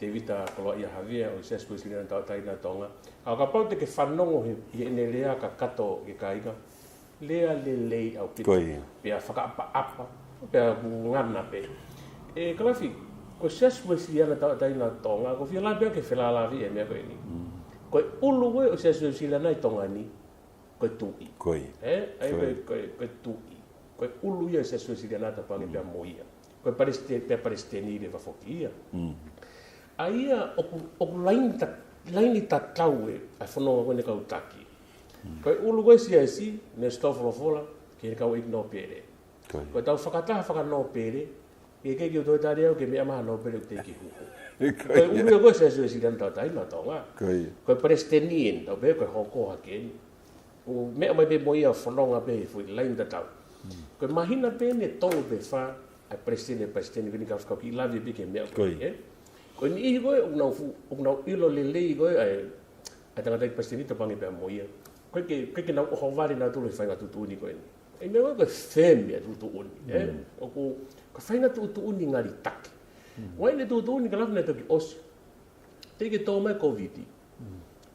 Tēvita Koloaʻia Havea ʻo e Siasi Uēsiliana Tauʻatāina ʻo Tonga. Ka kapau te ke fanongo he, ʻi heʻene lea kakato ki he kāinga, lea lelei ʻaupito. Ko ia. Pea fakaʻapaʻapa, pea ʻoku ngana pē. Ē, Kalafi, ko e Siasi Uēsiliana Tauʻatāina ʻo Tonga, ʻoku ou fie lave pē au ki he felālāveʻi e meʻa ko eni. Ko e ʻulu ko ē ʻo e Siasi Uēsiliana ʻi Tonga ni, ko e tuʻi. Ko ia. Ē? ʻA ia ko e, ko e, ko e tuʻi. Ko e ʻulu ia ʻo e Siasi Uēsiliana Tauʻatāina pea mo ia. Ko e palesite-, pea palesiteni leva foki ia. ʻA ia ʻoku, ʻoku laini ta-, laini tatau ē, ʻa e fononga ko eni kau taki. Ko e ʻulu ko ē siasi, Minisitā Folofola, ki he kau ʻeiki nōpele. Ko ia. Ko e tau fakataha fakanōpele, ke ke ke u toe tali au ke meʻa mai ha nōpele ʻoku teʻeki huhu. Ko ia. Ko e ʻulu ia ko ē Siasi Uēsiliana Tauʻatāina ʻo Tonga. Ko ia. Ko e palesiteni eni, tau pehē ko e hoko hake eni. ʻO meʻa mai pē mo ia fononga pē he foʻi laini tatau. Ko e māhina pē eni ʻe tolu pe fā, ʻa e palesiteni, palesiteni ko eni ka fekau kiʻi lave pē ki he meʻa ko ia, ē? Ko e niʻihi ko ē, ʻoku nau fu-, ʻoku nau ʻilo lelei ko ē, ʻa e, ʻa e tangataʻeiki palesiteni Topanga pea mo ia. Ko e ke, ko e ke nau ʻohovale nautolu he faʻahinga tuʻutuʻuni ko eni. ʻA e meʻa ko ē ko e fēmea tuʻutuʻuni, ē? ʻOku, ko e faʻahinga tuʻutuʻuni ngali taki. ʻOku ʻi ai ʻene tuʻutuʻuni Kalafi naʻe toki ʻosi. Teʻeki ke tō mai Kōviti.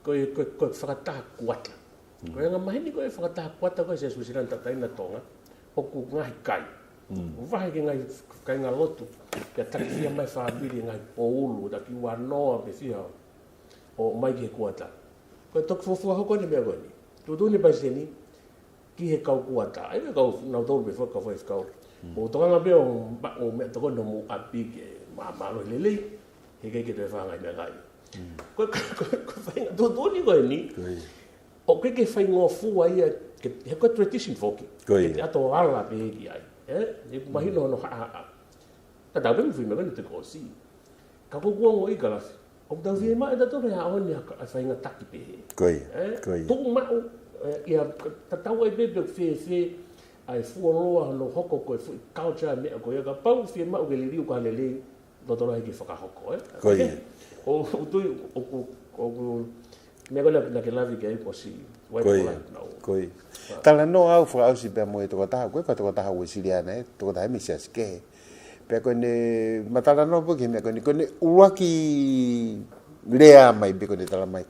Ko e, ko e, ko e fakataha kuata. Ko e anga maheni ko e fakataha kuata ko e Siasi Uēsiliana Tauʻatāina Tonga, ʻoku ngaahi kai. ʻO vahe ki he ngaahi kāingalotu, pea takifia mai fāmili ngaahi poulu, taki uanoa pe fiha ʻo mai ki he kuata. Ko e toki fuofua hoko eni meʻa ko eni. Tuʻutuʻuni palesiteni, ki he kau kuata. ʻA ia kau nautolu pē foki kau faifekau. ʻO tokanga pē ʻo ma-, ʻo meʻa tokoni ʻo mou ʻapi ke ma-, mālohi lelei, he ʻikai ke toe fai ha ngaahi meʻakai. Ko e, ko e, ko e faʻahinga tuʻutuʻuni ko eni. Ko ia. ʻOku ʻikai ke faingofua ia, ke, he ko e tradition foki. Ko ia. Ke te ʻato ala pē ki ai. Ē? ʻE mahino hono haʻahaʻa. Tatau pē mo e foʻi meʻa ko eni te kosi. Ka ko e kuonga ʻi Kalafi, ʻoku tau fiemaʻu ʻe tautolu he ʻaho ni ha ka-, ha faʻahinga taki pehē. Ko ia, ē? Ko ia. Tuʻu maʻu, ē, ia, tatau ai pē pe ʻoku fēfē ʻa e fuoloa hono hoko ko e foʻi culture meʻa ko ia, kapau fiemaʻu ke liliu ka lelei, lotoloa ke fakahoko, ē? Ko ia. ʻOku, ʻoku tui, ʻoku, ʻoku, Meʻa ko ē naʻa ke lave ki ai ʻosi, wai Ko ia. Ko ia. Talanoa au fakaʻosi pea mo e tokotaha, ko e tokotaha Uēsiliana, ē, tokotaha mei he siasi kehe. Pea ko ʻene ma talanoa pē ki he meʻa ko eni, ko ʻene ʻuluaki lea mai pē ko ʻene tala mai.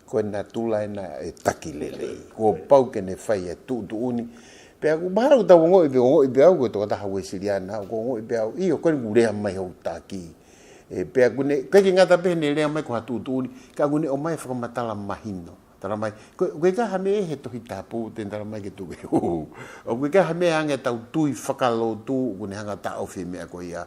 Ko e natula ena e taki lelei. Kuo pau ke ne fai e tuʻutuʻuni. Pea ʻoku mahalo ʻoku tau ongoʻi pē, ongoʻi pē au ko e tokotaha Uēsiliana, ʻoku ongoʻi pē au, ʻio, ko ʻene lea mai hoku taki. ʻE, pea ʻoku ne, ʻikai ke ngata pē heʻene lea mai ko ha tuʻutuʻuni, ka ʻoku ne ʻomai e fakamatala mahino. Tala mai, ko, ʻoku ʻikai ha meʻa he Tohi Tapu, te ne tala mai ke tuku ʻi huhu. ʻOku ʻikai ha meʻa ange tau tui fakalotu, ʻoku ne hanga taʻofi e meʻa ko ia.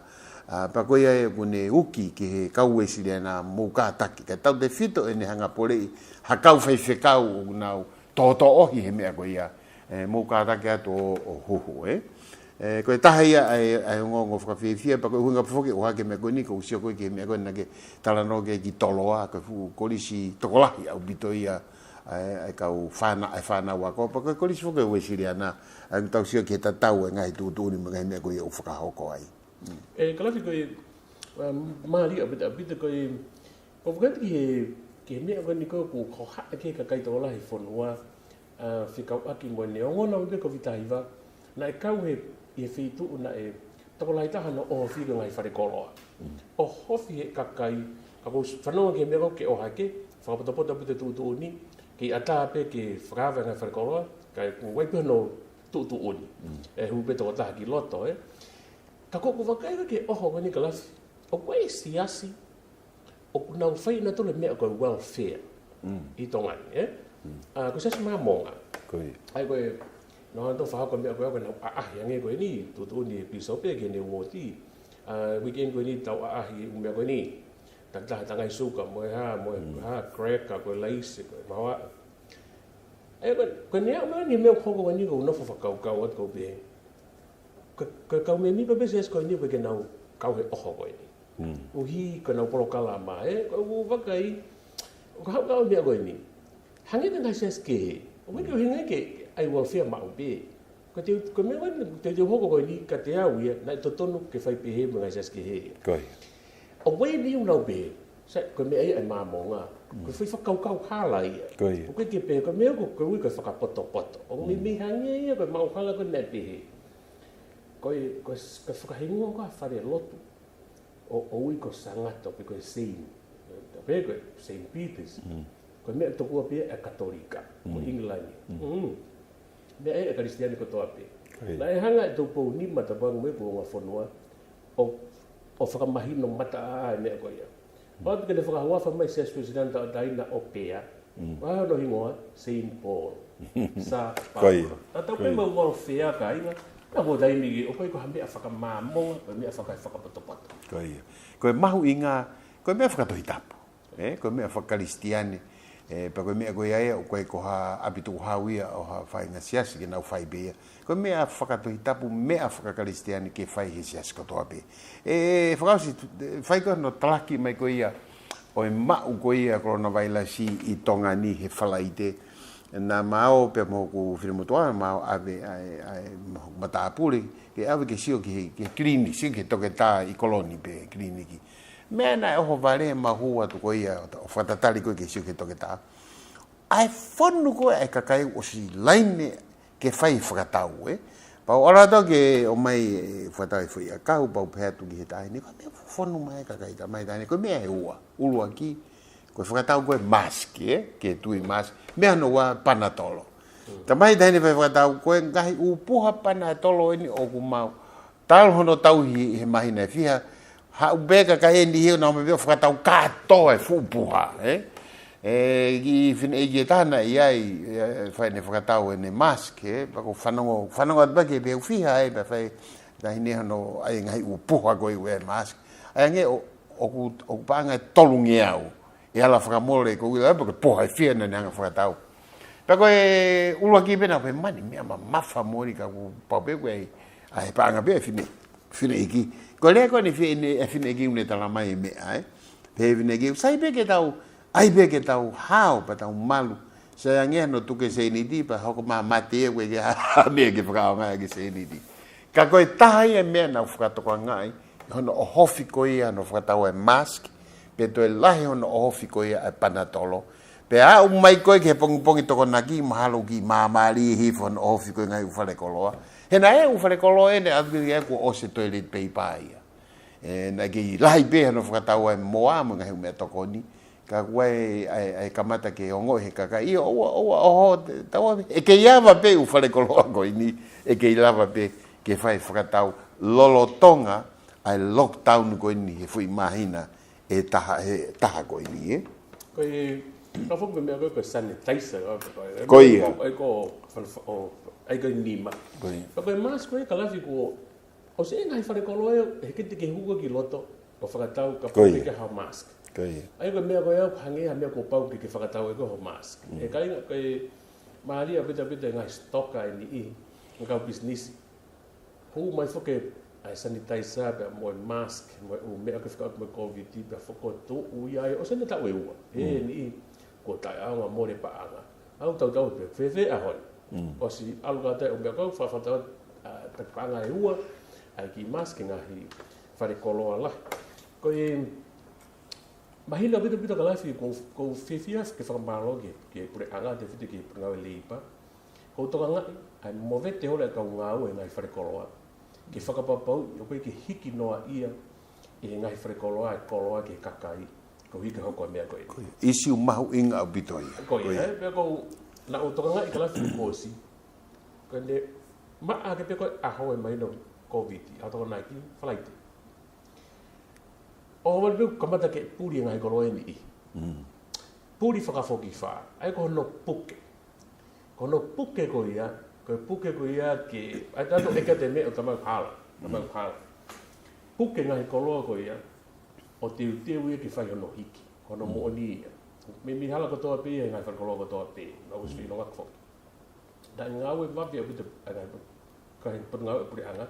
ʻA, pea ko ia ʻoku ne uki ki he kau Uēsiliana mou kātaki. Kae tautefito ʻene hanga poleʻi ha kau faifekau ʻoku nau tōtōʻohi he meʻa ko ia. ʻE, mou kātaki atu ʻo, ʻo huhu, ē. ʻE, ko e taha ia ʻa e, ʻa e ongoongo fakafiefia, pea ko e ʻuhinga pē foki ʻoku ʻohake e meʻa ko eni, ʻoku ou sio ko ē ki he meʻa ko ē naʻa ke talanoa ki ai ki Toloa, ko e fuʻu kolisi tokolahi ʻaupito ia, ʻa e, ʻa e kau fāna-, ʻa e fānau ako, pea ko e kolisi foki ʻo e Uēsiliana, ʻa ia ʻoku tau sio ki he tatau e ngaahi tuʻutuʻuni mo e ngaahi meʻa ko ia ʻoku fakahoko ai. ʻE, Kalafi ko e, ʻa, mālie ʻaupito, ʻaupito ko e, ʻoku fakatu ki he, ki he meʻa ko eni ko ē ʻoku hohaʻa ki ai e kakai tokolahi e fonua, ʻa, fekauʻaki mo ʻene ongona pē Kōviti taha hiva, naʻe kau he, ʻi he feituʻu naʻe tokolahi taha hono ʻohofi ko e ngaahi fale koloa. ʻOhofi he kakai, ka ʻoku ou fanongo ki he meʻa ko ē ʻoku ke ʻohake, fakapotopoto ʻaupito e tuʻutuʻuni, kei ʻatā pē ke fakaava e ngaahi fale koloa, kae ʻoku ʻi ai pē hono tuʻutuʻuni. ʻE hū pē tokotaha ki loto, ē. Ka ko ʻeku vakai ki he ʻoho ko eni Kalafi, ʻoku ʻi ai e siasi, ʻoku nau fai ʻenautolu e meʻa ko e welfare ʻi Tonga ni, ē? ʻA, ko e siasi Māmonga. Ko ia. ʻA ia ko e, naʻa nau fakahoko e meʻa ko ē ʻoku nau ʻaʻahi ange ko eni, tuʻutuʻuni e pīsope ki heʻene uooti. ʻA, weekend ko eni tau ʻaʻahi e ʻū meʻa ko eni. Takitaha tangai suka, mo e hā, mo e hā, cracker, ko e laisi, ko e maua. ʻA ia ko e, ko e meʻa, meʻa ni meʻa ʻoku hoko ko eni ʻoku ou nofo fakakaukau atu ʻoku ou pehē. Ko e, ko e kau mēmipa pē siasi ko eni ʻoku ʻikai ke nau kau he ʻoho ko eni. ʻUhi ko ʻenau polokalama, ē, ko ʻeku vakai, ʻoku haʻu kau meʻa ko eni. Hangē ko e ngaahi siasi kehe. ʻOku ʻikai ke ʻuhinga ke ʻai welfare maʻu pē. Ko e te, ko e meʻa ko eni, te, te hoko ko eni, ka te au ia, naʻe totonu ke fai pehē mo e ngaahi siasi kehe. Ko ia. ʻOku ʻi ai e niʻihi ʻoku nau pehē, sai, ko e meʻa ia ʻa e Māmonga. Ko e fai fakakaukau hala ia. Ko ia. ʻOku ʻikai ke pehē, ko e meʻa ko, ko e ui ko e fakapotopoto. ʻOku meimei hangē ia, ko e maʻuhala ko ē naʻe pehē. Ko e, ko e, ko e fakahingoa ko ē ʻa e fale lotu ʻo, ʻo ui ko Sangato, pe ko e Saint. Pe ko e Saint Peter's. Ko e meʻa tokua pē ia ʻa e Katolika, ko ʻIngilani. Meʻa ia ʻa e Kalisitiane kotoa pē. Naʻe hanga ʻe Tupou Nima Tapuangumeku ʻo Ngafonua ʻo, ʻo fakamahino mataʻaʻa e meʻa ko ia. Pau pē ke ne fakahuafa mai Siasi Uēsiliana Tauʻatāina ʻo Pea. Ko e hā hono hingoa, Saint Paul. Sā Paula. Tatau pē mo e welfare, kāinga. Naʻa ko e taimi ki, ʻoku ʻikai ko ha meʻa fakamāmonga, ko e meʻa faka-, fakapotopoto. Ko ia. Ko e mahuʻinga, ko e meʻa fakatohitapu. Ē, ko e meʻa fakakalisitiane. Ē, pea ko e meʻa ko ia ia, ʻoku ʻikai ko ha ʻapi tukuhau ia ʻo ha faʻahinga siasi ke nau fai pē ia. Ko e meʻa fakatohitapu, meʻa fakakalisitiane ke fai he siasi kotoa pē. Ē, fakaʻosi, fai ko ē hono talaki mai ko ia ʻo e maʻu ko ia coronavirus ʻi Tonga ni he Falaite. Naʻa mau pē mo hoku finemotuʻa, mau ʻave ʻa e, ʻa e, mo hoku matāpule, ke ʻave ke sio ki he, ki he kiliniki, sio ki he toketā ʻi Koloni pē kiliniki. Meʻa naʻe ʻohovale mau hū atu ko ia, ʻo fakatatali ko ē ke sio ki he toketā. ʻA e fonu ko ē ʻa e kakai ʻosi laine ke fai fakatau, ē. Pau ʻalu atu ke ʻomai e fakatau e foʻi ʻakau, pau pehē atu ki he taʻahine, ko e meʻa fonu mai e kakai, talamai taʻahine, ko e meʻa ʻe ua, ʻuluaki, ko e fakatau ko ē mask, ē, ke tui mask, meʻa hono ua panatolo. Talamai taʻahine fai fakatau, ko e ngaahi ʻū puha panatolo eni ʻoku mau talu hono tauhi he māhina ʻe fiha, haʻu pē kakai eni he nau mei fakatau kātoa e fuʻu puha, ē? ʻE, kiʻi fineʻeiki ʻe taha naʻe ʻi ai, ē, fai ʻene fakatau ʻene mask, ē? Pea ko e fanongo, fanongo atu pē ke pehē ʻoku fiha, ē, pea fai taʻahine hono ʻai e ngaahi ʻū puha ko ē ʻo e mask. ʻAi ange ʻo, ʻoku, ʻoku paʻanga ʻe tolungeau. ʻE ala fakamole ko ila pe ko e puha ʻe fiha naʻa ne hanga fakatau. Pea ko e ʻuluaki pē naʻa ku pehē mani meʻa mamafa moʻoni ka ʻoku pau pē ko e ʻai, ʻai paʻanga pē ʻe fine, fineʻeiki. Ko e lea ko eni fine, ʻe fineʻeiki ʻoku ne talamai e meʻa, ē. Pehē fineʻeiki, sai pē ke tau, ʻai pē ke tau hao pea tau malu. Sai ange hono tuku e sēniti pea hoko mai mate ia ko e ke ha meʻa ke fakaʻaongaʻi e sēniti. Ka ko e taha ia e meʻa naʻa ku fakatokangaʻi, hono ʻohofi ko ia hono fakatau e mask, pea toe lahi hono ʻohofi ko ia e panatolo. Pea aʻu mai ko ē ki he pongipongi Tokonaki, mahalo ʻoku māmālie hifo hono ʻohofi ko ē ngaahi ʻū falekoloa. He naʻe ʻū falekoloa ʻeni ʻa vili ai kuo ʻosi e toilet paper ia. ʻE, naʻe kei lahi pē hono fakatau ʻa e moa mo e ngaahi ʻū meʻatokoni. Ka kuo ʻai, ʻai, ʻai kamata ke ongoʻi he kakai, ʻio, ʻoua, ʻoua, ʻoho, te, taua, ʻe kei ava pē ʻū falekoloa ko eni, ʻe kei lava pē ke fai fakatau lolotonga ʻa e lockdown ko eni he foʻi māhina ʻe taha, ʻe taha ko eni, ē? Ko e, ka foki meʻa ko e, ko e sanitizer, ko e, ko e, Ko ia. ko e, ko e, ʻai ko e nima. Ko ia. Ka ko e mask ko e Kalafi kuo ʻosi e ngaahi falekoloa ʻe, he kete ke huka ki loto, ʻo fakatau ka Ko ia. puke ke ha mask. Ko ia. ʻAi ko e meʻa ko e au hangē ha meʻa kuo pau ke, ke fakatau ʻe ko ho mask. Mm. ʻE kāinga ko e mālie ʻaupito ʻaupito e ngaahi stoka ʻe niʻihi, ngaahi kau pisinisi. Hū mai foki ʻa e sanitizer pea mo e mask, mo e ʻū meʻa ke fika mo e COVID, pea fokotuʻu ia ai, ʻosi ʻene taʻu ʻe ua. He Mm. niʻihi kuo taʻeʻaonga mole paʻanga. ʻOku ou tautau pē, fēfē ʻaho ni. Mm. ʻOsi ʻalu kātoa e ʻū meʻa ko ē, fakafatau, ʻa, taki paʻanga ʻe ua, ʻai ki mask ki he ngaahi falekoloa lahi. Ko e mahino ʻaupito ʻaupito Kalafi, ʻoku ou, ʻoku ou fiefia ke fakamālō ki he, ki he puleʻanga, tefito ki he puleʻanga ʻo e Leipa. ʻOku ou tokangaʻi, ʻa e movete holo e kau ngāue he ngaahi falekoloa. Ke fakapapauʻi, ʻoku ʻikai ke hiki noa ia ʻi he ngaahi falekoloa, e koloa ki he kakai. Koeʻuhi ke hoko e meʻa ko ē. Ko ia. ʻIsiū mahuʻinga ʻaupito ia. Ko ia, Ko ia. ē, pea ʻoku ou, naʻa ku tokangaʻi Kalafi kuo ʻosi. Ko ʻene maʻa ke pē ko e ʻaho ʻe mahino COVID, ʻaho Tokonaki, Falaite. ʻO wale pē kamata ke puli e ngaahi koloa ʻe niʻihi. Mm. Puli fakafokifā, ʻai ko hono puke. Ko hono puke ko ia, ko e puke ko ia ke, ʻai tātou ʻeke atu e meʻa ʻo tamau hala, tamau Mm. hala. Puke ngaahi koloa ko ia, ʻo teuteu ia ke fai hono hiki, ko hono Mm. moʻoni ia. Meimei hala kotoa pē ia, ngaahi falekoloa kotoa pē, na usi Mm. fino ngak foki. Naʻe ngāue vave ʻaupito, ʻa e ngaahi, ko e potungāue puleʻanga,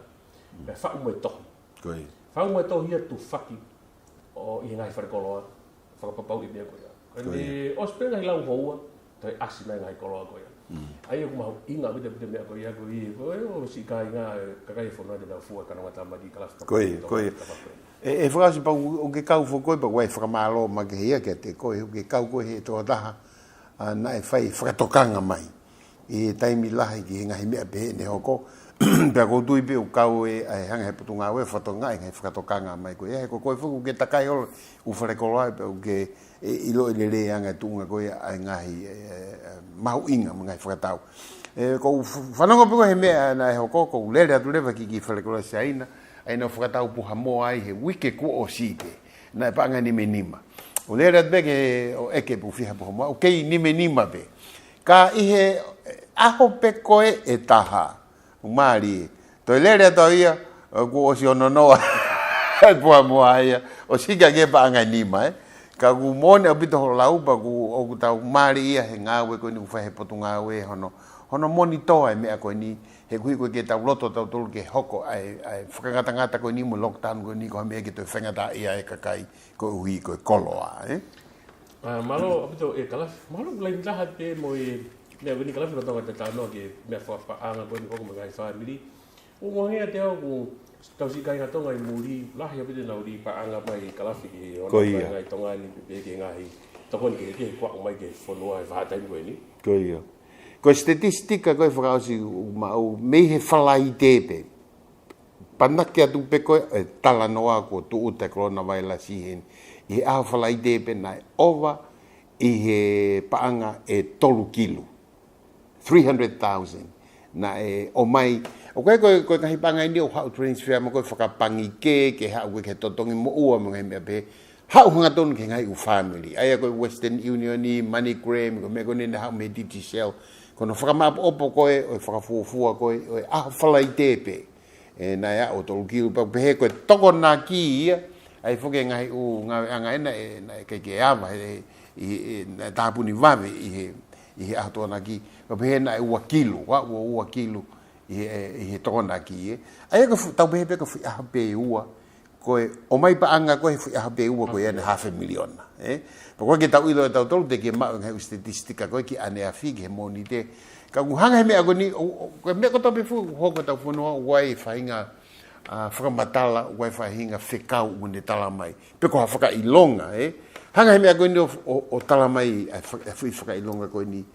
Mm. pea faʻu mo e tohi. Ko ia. Faʻu mo e tohi ia tufaki, ʻo ʻi he ngaahi falekoloa, fakapapauʻi e meʻa ko ia. Ko Ko ia. ʻene ʻosi pē ngaahi lau houa, toe ʻasi mai e ngaahi koloa ko ia. Mm. ʻAi ʻoku mahuʻinga ʻaupito ʻaupito e meʻa ko ia ko ia, ko e ʻosi kāinga, kakai e fonua te nau fua, ka nau ngata mai ki Kalafi Ko ia, Tokonaki, ko ia. Kalafi. ʻE, ʻe fakaʻosi pau ʻoku ke kau foki ko ē pea ʻoku ʻai e fakamālō makehe ia kiate koe, ʻoku ke kau ko ē he tokotaha, ʻa, naʻe fai fakatokanga mai ʻi he taimi lahi ki he ngaahi meʻa pehē ne hoko. Pea ʻoku ou tui pē ʻoku kau ē, ʻa e hanga he potungāue ʻo fakatokangaʻi e ngaahi fakatokanga mai ko ia. He ko koe foki ʻoku ke takai holo e ʻū falekoloa pea ʻoku ke, ʻe, ʻiloʻi lelei ange e tuʻunga ko ia ʻa e ngaahi, ʻe, ʻe, ʻe, mahuʻinga mo e ngaahi fakatau. ʻE, ʻoku ou f-, fanongo pē ko ē he meʻa naʻe hoko, ʻoku ou lele atu leva ki he kiʻi falekoloa Siaina, ʻa ia naʻa nau fakatau puha moa ai he uike kuo ʻosi pē. Naʻe paʻanga ʻe nimanima. ʻOku ou lele atu pē ke ʻeke pe ʻoku fiha puha moa, ʻoku kei nimanima pē. Ka ʻi he ʻaho pē ko ē ʻe taha, ʻoku mālie. Toe lele atu au ia, ʻoku ʻosi ono noa e puha moa ia, ʻosi hiki hake paʻanga ʻe nima, ē. Ka ʻoku moʻoni ʻaupito hoʻo lau pea ʻoku, ʻoku tau mālie ia he ngāue ko eni ʻoku fai he potungāue hono, hono monitor e meʻa ko eni, he ʻoku ʻikai ke tau loto tautolu ke hoko ʻa e, ʻa e fakangatangata ko eni mo e lockdown ko eni ko ha meʻa ke toe faingataʻaʻia e kakai koeʻuhi ko e koloa, ē? ʻA, mālō ʻaupito ʻe Kalafi, mālō ʻoku laine taha pē mo e meʻa ko eni Kalafi, ko e tonga te tano ke meʻa fakapaʻanga ko eni ʻoku hoko mo e ngaahi fāmili. ʻOku ou hangē ʻiate au ʻoku tau siʻi kāinga Tonga ʻi muli, lahi ʻaupito ʻenau lī paʻanga mai Kalafi ki he Ko ia. ngaahi Tonga ni pē ki he ngaahi tokoni kehekehe kuo aʻu mai ki he fonua he vahaʻa taimi ko eni. Ko ia. Ko e statistika ko e fakaʻosi ʻoku maʻu mei he Falaite pē. Panaki atu pē ko e, e talanoa kuo tūʻuta e coronavirus ʻi heni. ʻI he ʻaho Falaite pē naʻe ʻova ʻi he paʻanga ʻe tolu kilu. Three hundred thousand. Naʻe ʻomai. ʻOku ʻikai ko e, ko e ngaahi paʻanga eni ʻoku haʻu transfer mo ko e fakapangikē, ke haʻu ko e ke totongi moʻua mo e ngaahi meʻa pē. Haʻu hangatonu ki he ngaahi ʻū fāmili. ʻA ia ko e Western Union, MoneyGram, ko e meʻa ko eni naʻe haʻu mei he Digicel. Ko hono fakamāʻopoʻopo ko e, ʻo e fakafuofua ko e, ʻo e ʻaho Falaite pē. ʻE, naʻe aʻu tolu kilu pea pehē ko e Tokonaki ia, ʻai foki e ngaahi ʻū ngāueʻanga ena, ʻe, naʻe ʻikai ke ava, he, ʻi, ʻi, naʻe tāpuni vave ʻi he, ʻi he ʻaho Tokonaki, pea pehē naʻe ua kilu, ua, ua, ua kilu ʻi he, ʻi he Tokonaki, ē. ʻA ia ko e fu-, tau pehē pē ko e foʻi ʻaho pē ʻe ua, ko e ʻomai paʻanga ko e foʻi ʻaho pē ʻe ua ko ia ʻene half a million, ē. Pea ʻoku ʻikai ke tau ʻilo ʻe tautolu te ke maʻu e ngaahi ʻū statistika ko e ki ʻaneafi ki he Mōnite. Ka ʻoku hanga he meʻa ko eni, ʻo, ʻo, ko e meʻa kotoa pē ʻoku hoko ʻi hotau fonua ʻoku ʻi ai e faʻahinga, ʻa, fakamatala ʻoku ʻi ai e faʻahinga fekau ʻoku ne tala mai. Pe ko ha fakaʻilonga, ē? Hanga he meʻa ko eni ʻo, ʻo, ʻo tala mai, ʻa e fa-, ʻa e foʻi fakaʻilonga ko eni.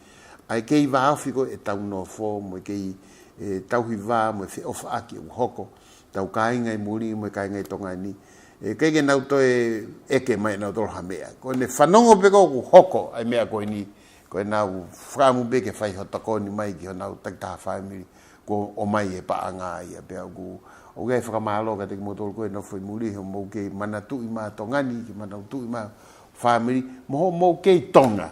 ʻA e kei vāofi ko ē ʻetau nofo, mo e kei, ē, tauhi vā, mo e feʻofaʻaki ʻoku hoko, tau kāinga ʻi muli, mo e kāinga ʻi Tonga ni. ʻE, kei ke nau toe ʻeke mai nautolu ha meʻa. Ko ʻene fanongo pē ko ē ʻoku hoko ʻa e meʻa ko eni, ko ʻenau fakaʻamu pē ke fai ha tokoni mai ki honau takitaha fāmili, ko e ʻomai e paʻanga ia pea ʻoku, ʻoku ʻi ai e fakamālō kiate kimoutolu ko ē ʻoku nofo ʻi muli, hoʻomou kei manatuʻi mai Tonga ni, ke manatuʻi mai fāmili, mo hoʻomou kei Tonga.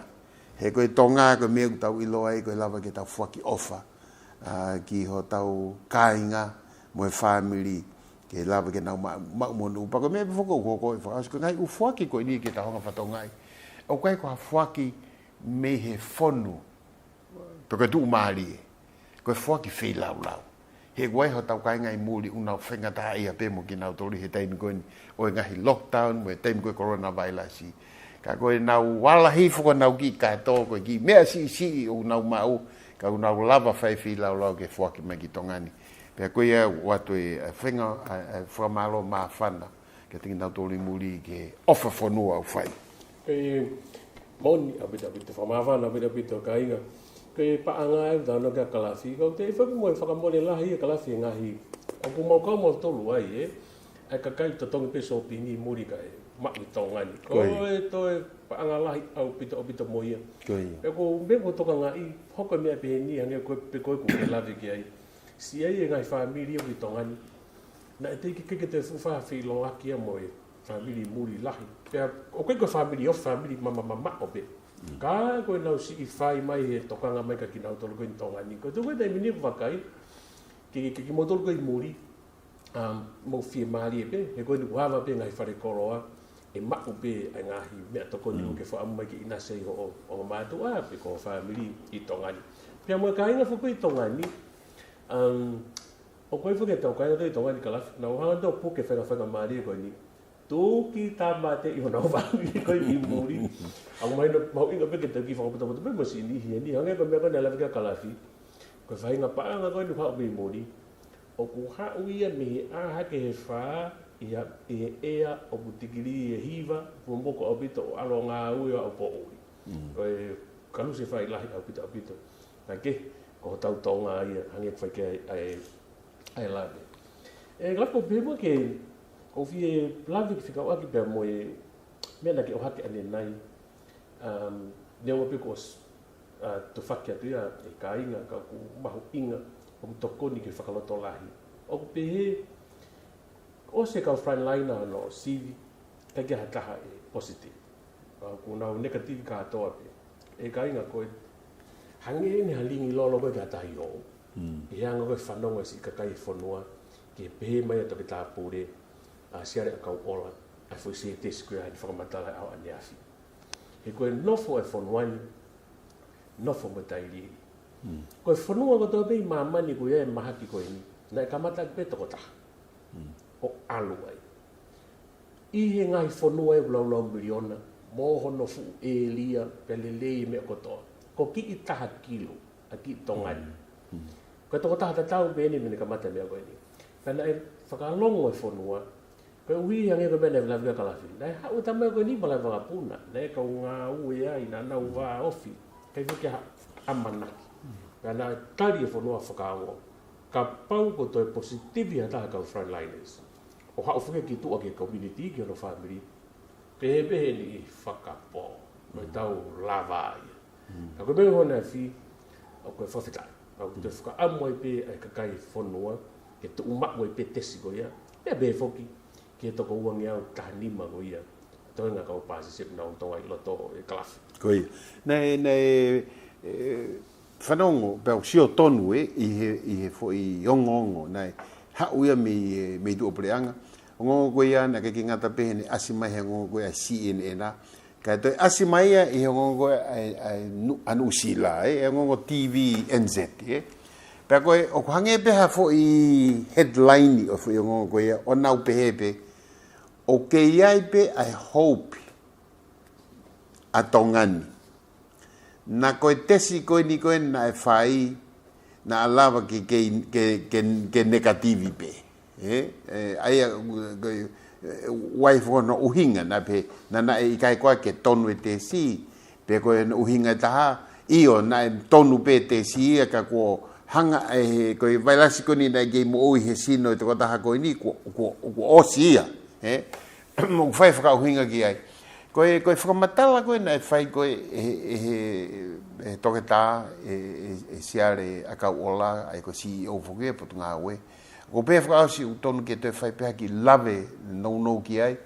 He ko e Tonga, ko e meʻa ʻoku tau ʻilo ai, ko e lava ke tau foaki ʻofa, ʻa, ki hotau kāinga mo e fāmili, ke lava ke nau ma-, maʻu monū. Pea ko e meʻa pē foki ʻoku hoko ʻi he fakaʻosi, ko e ngaahi ʻū foaki ko eni ke tau hanga ʻo fakatokangaʻi, ʻoku ʻikai ko ha foaki mei he fonu, pe ko e tuʻumālie. Ko e foaki feilaulau. He ʻoku ʻi ai hotau kāinga ʻi muli ʻoku nau faingataʻaʻia pē mo kinautolu he taimi ko eni ʻo e ngaahi lockdown, mo e taimi ko ē coronavirus. Ka ko ʻenau ala hifo ko ʻenau kiʻi kato, ko e kiʻi meʻa siʻisiʻi ʻoku nau maʻu, ka ʻoku nau lava fai feilaulau ke foaki mai ki Tonga ni. Pea ko ia ʻoatu e, ʻa e fainga, ʻa e, ʻa e fakamālō māfana kiate kinautolu ʻi muli ki he ʻofa fonua ʻoku fai. Ko e moʻoni ʻaupito, ʻaupito, fakamāfana ʻaupito, ʻaupito kāinga. Ko e paʻanga ʻoku tau ʻoange kia Kalafi, ko e toe foki mo e fakamole lahi ʻa Kalafi he ngaahi, ʻoku mau kau mautolu ai, ē. ʻA e kakai totongi pē sōpingi ʻi muli kae maʻu ʻi Tonga ni. Ko ia. Ko e toe paʻanga lahi ʻaupito, ʻaupito mo ia. Ko ia. Pea ko e meʻa ʻoku tokangaʻi, hoko e meʻa pehē ni, hangē ko e, pe ko e ʻoku ke lave ki ai. Siʻi ai e ngaahi fāmili ʻoku ʻi Tonga ni. Naʻe teʻeki ke, ke toe fuʻu fai ha feʻiloaki ia mo e fāmili ʻi muli lahi. Pea, ʻoku ʻikai ko e fāmili ʻo fāmili ma-, ma-, ma-, mamaʻo pē. Mm. Ka ko ʻenau siʻi fai mai he tokanga mai kia kinautolu ko ē ʻi Tonga ni. Ko e tuʻu ko ē taimi ni ʻoku vakai, ke, ke, ke kimoutolu ko ē ʻi muli, um, mou fiemālie pē, he ko eni ʻoku ava pē ngaahi fale koloa, ʻe maʻu pē ʻa e ngaahi meʻatokoni Mm. ʻoku ke fakaʻamu mai ke ʻinasi ai hoʻo, hoʻo mātuʻa, pe ko ho fāmili ʻi Tonga ni. Pea mo e kāinga foki ʻi Tonga ni, um, ʻoku ʻi ai foki ʻetau kāinga ʻi Tonga ni Kalafi, naʻa nau hanga ʻo puke faingafainga mālie ko eni. Tuki tāmateʻi honau fāmili ko ē ʻi muli. ʻOku mahino mahuʻinga pē ke tau kiʻi fakapotopoto pē mo siʻi niʻihi eni. Hangē ko e meʻa ko ē naʻe lave ki ai Kalafi. Ko e faʻahinga paʻanga ko eni ʻoku haʻu mei muli. ʻOku haʻu ia mei he ʻā hake he fā, ʻi ha-, ʻi he ʻea ʻoku tikilī ʻe hiva, fuʻu moko ʻaupito ʻo ʻalu ʻo ngāue ʻo aʻu poʻuli. Mm. Ko e kalusi fai lahi ʻaupito, ʻaupito. Ka ke, ko hotau Tonga ia, hangē ko e fai ki ai, ʻa e, ʻa e lave. ʻE, Kalafi, pehē muʻa ke, ʻoku ou fie lave ke fekauʻaki pea mo e meʻa naʻa ke ʻohake ʻanenai, um, neongo pē kuo ʻosi, uh, tufaki atu ia ʻe kāinga, ka ʻoku mahuʻinga, ʻoku tokoni ki he fakalotolahi. ʻOku pehē, ʻosi e kau frontliner hono sivi, ʻikai ke ʻi ai ha taha ʻe positive. Pea ʻoku nau negative kātoa pē. ʻE kāinga, ko e hangē eni ha lingi lolo ko ē ki ha tahi ʻo. Mm. ʻI he anga ko ē e fanongo ʻa e siʻi kakai e fonua, ke pehē mai ʻa Toketā Pule, ʻa Siale ʻAkauʻola, ʻa e foʻi sētesi ko ia naʻa ne fakamatala he ʻaho ʻaneafi. He ko e nofo e fonua ni, nofo mo e tailiili. Mm. Ko e fonua kotoa pē ʻi māmani ko ia e mahaki ko eni, naʻe kamata pē tokotaha. Mm. ʻO ʻalu ai. ʻI he ngaahi fonua ʻe laulau miliona, mo hono fuʻu ʻēlia, pea lelei e meʻa kotoa. Ko e kiʻi taha kilo, ʻa e kiʻi Tonga ni. Mm. Mm. Ko e tokotaha tatau pē eni naʻa ne kamata e meʻa ko eni. Pea naʻe fakalongo e fonua, koeʻuhi hangē ko e meʻa naʻe lave ki ai Kalafi. Naʻe haʻu e tama ko eni malaʻe vakapuna, naʻe kau ngāue ai, naʻa nau vāofi, ʻikai foki ha ʻamanaki. Pea naʻe tali e fonua fakaongo. Kapau kuo toe positive ha taha kau frontliners, ʻo haʻu foki ki tuʻa ki he community, ki hono fāmili, pehē pē eni ʻe fakapō, ko e tau lava ia. Mm. Ka ko e meʻa ko ena ʻe fai, ʻoku ou fakafetaʻi. ʻOku ou toe fakaʻamu ai pē ʻa e kakai e fonua, ke tuʻu maʻu ai pē tesi ko ia. Pea pehē foki, ki he toko uangeau tahanima ko ia. Toenga kau pāsese naʻa nau tō ai ʻi loto ʻe Kalafi. Ko ia. Naʻe, naʻe, ʻe, fanongo, pea u sio tonu ē, ʻi he, ʻi he foʻi ongoongo, naʻe haʻu ia mei, ʻe, mei tuʻapuleʻanga. Ongoongo ko ia, naʻe ʻikai ke ngata pē heʻene ʻasi mai he ongoongo ko ia ʻa e C N N ʻa. Kae toe ʻasi mai ia ʻi he ongoongo ko ia ʻa e, ʻa e Nu-, ʻa Nuʻusila, ē, ʻa e ongoongo T V N Z, ē. Pea ko e, ʻoku hangē pē ha foʻi headline ʻo e foʻi ongoongo ko ia, ʻo nau pehē pē, ʻoku kei ʻi ai pē ʻa e hope ʻa Tonga ni. Naʻa ko e tesi ko eni ko ē naʻe fai, naʻa lava ke, ke, ke, ke, ke negative pē. ʻE, ʻa ia, ko e, ʻuhinga naʻe pehē, naʻe ʻikai ko ā ke tonu e tesi, pe ko e ʻuhinga ʻe taha, ʻio, naʻe tonu pē tesi ia ka kuo hanga ʻe he, ko e vailasi ko eni naʻe kei moʻui he sino e tokotaha ko eni, kuo, kuo, kuo ʻosi ia, ʻe? Mo fai fakaʻuhinga ki ai. Ko e, ko e fakamatala ko ē naʻe fai ko ē ʻe he, ʻe he, ʻe he toketā, ʻe, ʻe, ʻe Siale ʻAkauʻola, ʻa ia ko e C E O foki ʻo e Potungāue. Ko e pehē fakaʻosi ʻoku tonu ke toe fai pē ha kiʻi lave nounou ki ai.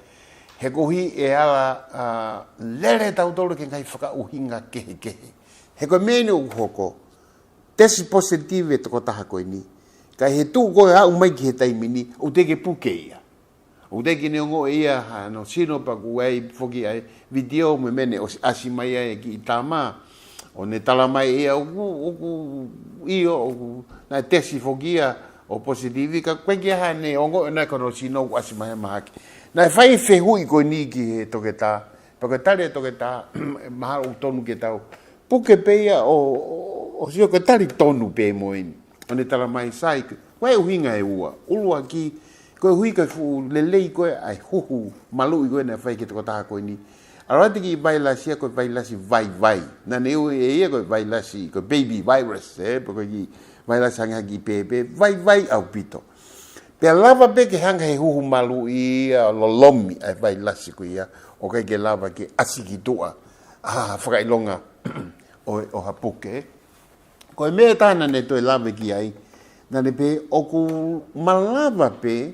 He koeʻuhi ʻe ala, ʻa, lele tautolu ki he ngaahi fakaʻuhinga kehekehe. He ko e meʻa eni ʻoku hoko, tesi positive e tokotaha ko eni. Ka ʻi he tuʻu ko ē ʻo aʻu mai ki he taimi ni, ʻoku teʻeki ke puke ia. ʻOku teʻeki ke ne ongoʻi ʻe ia hano sino pea ʻoku ʻi ai foki ʻa e vitiō mo e meʻa ne ʻosi ʻasi mai ai e kiʻi tama. ʻO ne tala mai ʻe ia ʻoku, ʻoku ʻio, ʻoku naʻe tesi foki ia ʻo positive, ka ʻoku ʻikai ke ʻi ai hano ongoʻi ʻe ia ko hono sino ʻoku ʻasi mai ha mahaki. Naʻe fai e fehuʻi ko eni ki he toketā, pea ko e tali ʻa e toketā, mahalo ʻoku tonu ke tau puke pē ia ʻo, ʻo, ʻo sio ko e tali tonu pē mo eni. ʻO ne tala mai, sai, ko e ʻuhinga ʻe ua. ʻUluaki, koeʻuhi ko e fuʻu lelei ko ē ʻa e huhu maluʻi ko ē naʻe fai ki he tokotaha ko eni. ʻAlu atu e kiʻi vailasi ia ko e vailasi vaivai. Naʻa ne ui ʻe ia ko e vailasi, ko e baby virus, ʻe, pe ko e kiʻi vailasi hangē ha kiʻi pēpē, vaivai ʻaupito. Pea lava pē ke hanga ʻe he huhu maluʻi ia ʻo lolomi ʻa e vailasi ko ia, ʻo ʻikai ke lava ke ʻasi ki tuʻa ʻa e fakaʻilonga ʻo, ʻo ha puke. Ko e meʻa ʻe taha naʻa ne toe lave ki ai, naʻa ne pehē ʻoku malava pē,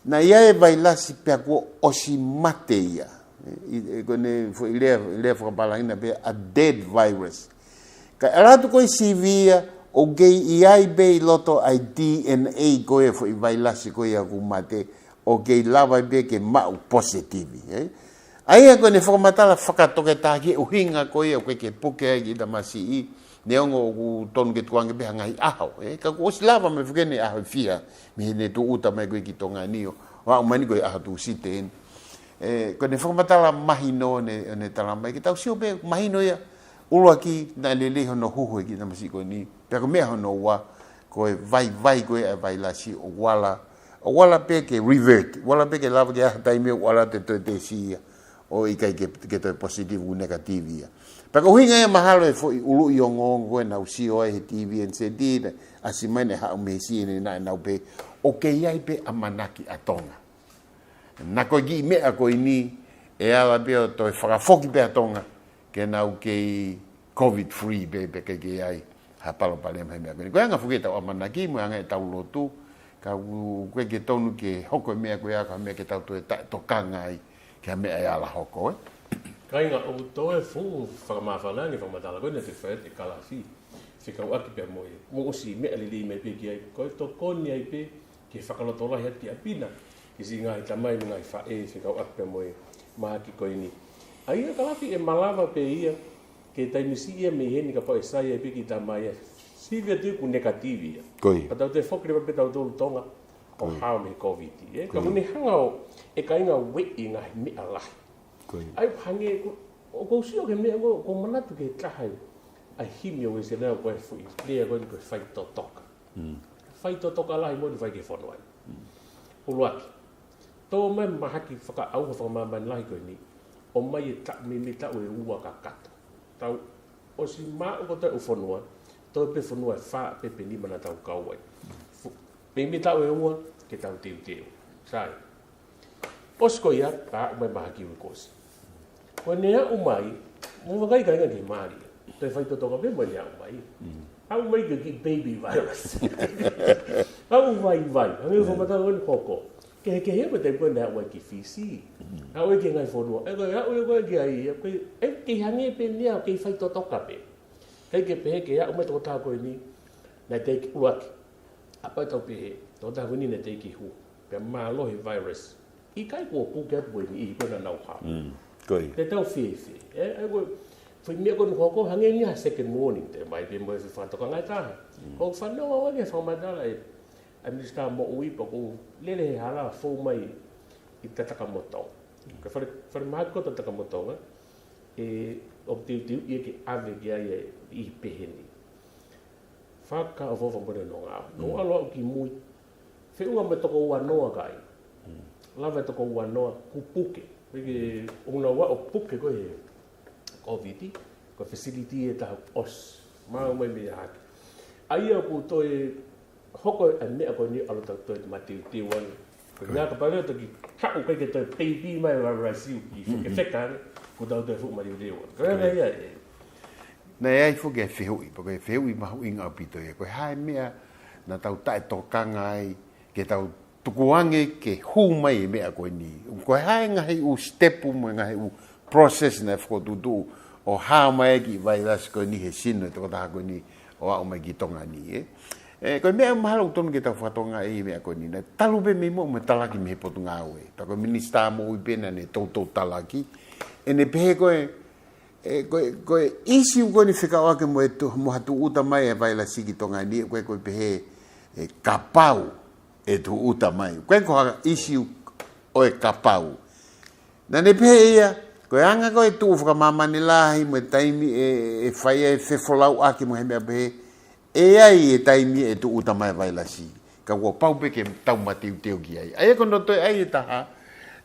naʻe ʻi ai e vailasi pea kuo ʻosi mate ia. ʻI, ʻi, ko ʻene foʻi lea, lea fakapālangi naʻe pehē a dead virus. Ka ʻalu atu ko ē ʻo sivi ia, ʻoku kei ʻi ai pē ʻi loto ʻa e D N A ko ē foʻi vailasi ko ia ʻoku mate, ʻoku kei lava pē ke maʻu positive, ʻe? ʻA ia ko ʻene fakamatala fakatoketā ki he ʻuhinga ko ia ʻoku ʻikai ke puke ai e kiʻi tamasiʻi, neongo ʻoku tonu ke tukuange pē ha ngaahi ʻaho, ʻe? Ka kuo ʻosi lava mai foki ʻene ʻaho ʻe fiha, mei heʻene tūʻuta mai ko ē ki Tonga ni ʻo, ʻo aʻu mai eni ko e ʻaho Tūsite eni. ʻE, ko ʻene fakamatala mahino ʻene, ʻene tala mai, ke tau sio pē mahino ia, ʻuluaki naʻe lelei hono huhu e kiʻi tamasiʻi ko eni, pea ko e meʻa hono ua, ko e vaivai ko ē ʻa e vailasi ʻoku ala, ʻoku ala pē ke revert, ʻoku ala pē ke lava ke ʻi ai ha taimi ʻoku ala atu e toe tesi ia, ʻo ʻikai ke, ke toe positive ʻoku negative ia. Pea ko e ʻuhinga ia mahalo e foʻi ʻuluʻi ongoongo ko ē naʻa ku sio ai he T V N Z, naʻe ʻasi mai naʻe haʻu mei he C N N naʻa nau pehē, ʻoku kei ʻi ai pē ʻamanaki ʻa Tonga. Naʻa ko e kiʻi meʻa ko eni, ʻe ala pē ʻo toe fakafoki pē ʻa Tonga, ke nau kei covid free pē, pea ʻikai ke ʻi ai ha palopalema he meʻa ko eni. Ko e anga foki ʻetau ʻamanaki, mo e anga ʻetau lotu, ka ʻoku, ʻoku ʻikai ke tonu ke hoko e meʻa ko ia ko ha meʻa ke tau toe taʻetokanga ai, ki ha meʻa ʻe ala hoko, ʻe? Kāinga, ʻoku toe fuʻu fakamāfana ange e fakamatala ko eni naʻe fai ʻe Kalafi. Fekauʻaki pea mo e, mo e ʻosi meʻa lelei mai pē ki ai, ko e tokoni ai pē, ke fakalotolahi atu ki ʻapi na, ki siʻi ngaahi tamai mo e ngaahi faʻē, fekauʻaki pea mo e mahaki ko eni. ʻA ia Kalafi ʻe malava pē ia, ke taimi siʻi ia mei heni kapau ʻe sai ai pē e kiʻi tama ia, sivi atu ia ʻoku negative ia. Ko ia. Pea tau toe foki leva pē tautolu Tonga, ʻo Ko ia. hao mei he covid, ʻe? Ko Ka ia. mo ne hanga ʻo, ʻe kāinga, ueʻi e ngaahi meʻa lahi. Ko ia. ʻA ia hangē ko, ʻoku ou sio ki he meʻa ko, ʻoku ou manatu ki he taha ia, ʻa e himi ʻo Uēsilea ko e foʻi lea ko eni ko e faitotoka. Mm. Faitotoka lahi moʻoni ʻoku fai ki he fonua ni. Mm. ʻUluaki. Tō mai e mahaki fakaʻauha fakamāmani lahi ko eni. ʻOmai e ta-, mei, mei he taʻu ʻe ua kakato. Tau ʻosi maʻu kotoa e fonua. Tō pē fonua ʻe fā pē pe nima naʻa tau kau ai. Fu-, mei, mei he taʻu ʻe ua ke tau teuteu. Sai. ʻOsi ko ia, pea aʻu mai e mahaki uike kuo ʻosi. Ko ʻene aʻu mai, mou vakai kāinga ki he mali. Toe faitotoka pē mo ʻene aʻu mai. Mm. Aʻu mai ko e kiʻi baby virus. Aʻu vaivai. Hangē ko e Mm. fakamatala ko eni ʻoku hoko. Kehekehe mo e taimi ko ē naʻe aʻu ai ki Fisi. Mm. Aʻu ai ki he ngaahi fonua. ʻE ko e aʻu ia ko ē ki ai. ʻE ko e, ʻe kei hangē pē ʻene aʻu, kei faitotoka pē. ʻIkai ke pehē ke aʻu mai e tokotaha ko eni, naʻe teʻeki ʻuluaki. Kapau te tau pehē, tokotaha ko eni naʻe teʻeki hū. Pea mālohi e virus. ʻIkai, kuo puke atu ko eni, ʻi he ko ē naʻa nau hao. Mm, ko ia. Te tau fēfē. ʻE, ʻe ko e, foʻi meʻa ko eni ʻoku hoko, hangē eni ha second warning, te mai pē mo e fakatokangaʻi taha. Mm. ʻOku ou fanongo ʻeni he fakamatala ʻa e, ʻa e Minisitā Moʻui pea ʻoku ou lele he hala fou mai ʻi Tatakamotonga. Ko e fale, falemahaki ko Tatakamotonga, ʻe, ʻoku teuteuʻi ia ke ʻave ki ai e, ʻi pehē ni. Fakaʻofoʻofa mo e nonga. Mm. ʻOku ʻalu au ki mui. Feʻunga mo e toko uanoa kai. Lava e toko uanoa kuo puke. Pea ke ʻoua ʻo puke ko e he Covid, ko e facility ʻe taha ʻosi. Maʻu mai mei hake. ʻA ia ʻoku toe hoko e meʻa ko eni ʻalu atu toe mateuteu ange. Ko e meʻa kapau leva toki haʻu kai ke toe baby mai vairasi ki fekefeka ange. Ko tau toe fuʻu mateuteu ange. Ko e meʻa ia ē. Naʻe ʻi ai foki e fehuʻi, pea ko e fehuʻi mahuʻinga ʻaupito ia. Ko e hā e meʻa naʻa tau taʻetokanga ai, ke tau tukuange ke hū mai e meʻa ko eni. Ko e hā e ngaahi ʻū step mo e ngaahi ʻū process naʻe fokotuʻutuʻu ʻo hā mai e kiʻi vailasi ko eni he sino e tokotaha ko eni ʻo aʻu mai ki Tonga ni, ē. Ē, ko e meʻa mahalo ʻoku totonu ke tau fakatokangaʻi e meʻa ko eni. Naʻe talu pē mei muʻa mo e talaki mei he Potungāue. Pea ko e Minisitā Moʻui pē naʻa ne toutou talaki. ʻEne pehē ko e, ē, ko e, ko e issue ko eni fekauʻaki mo e tū-, mo ha tūʻuta mai e vailasi ki Tonga ni, ko e, ko e pehē, ē, kapau ʻe tūʻuta mai. Ko e ko ha issue ʻo e kapau. Naʻa ne pehē ia, ko e anga ko e tuʻu fakamāmani lahi mo e taimi ʻe, ʻe fai ai e fefolauʻaki mo e meʻa pehē, ʻe ʻi ai e taimi ʻe tūʻuta mai e vailasi. Ka kuo pau pē ke tau mateuteu ki ai. ʻA ia ko hono toe ʻai e taha,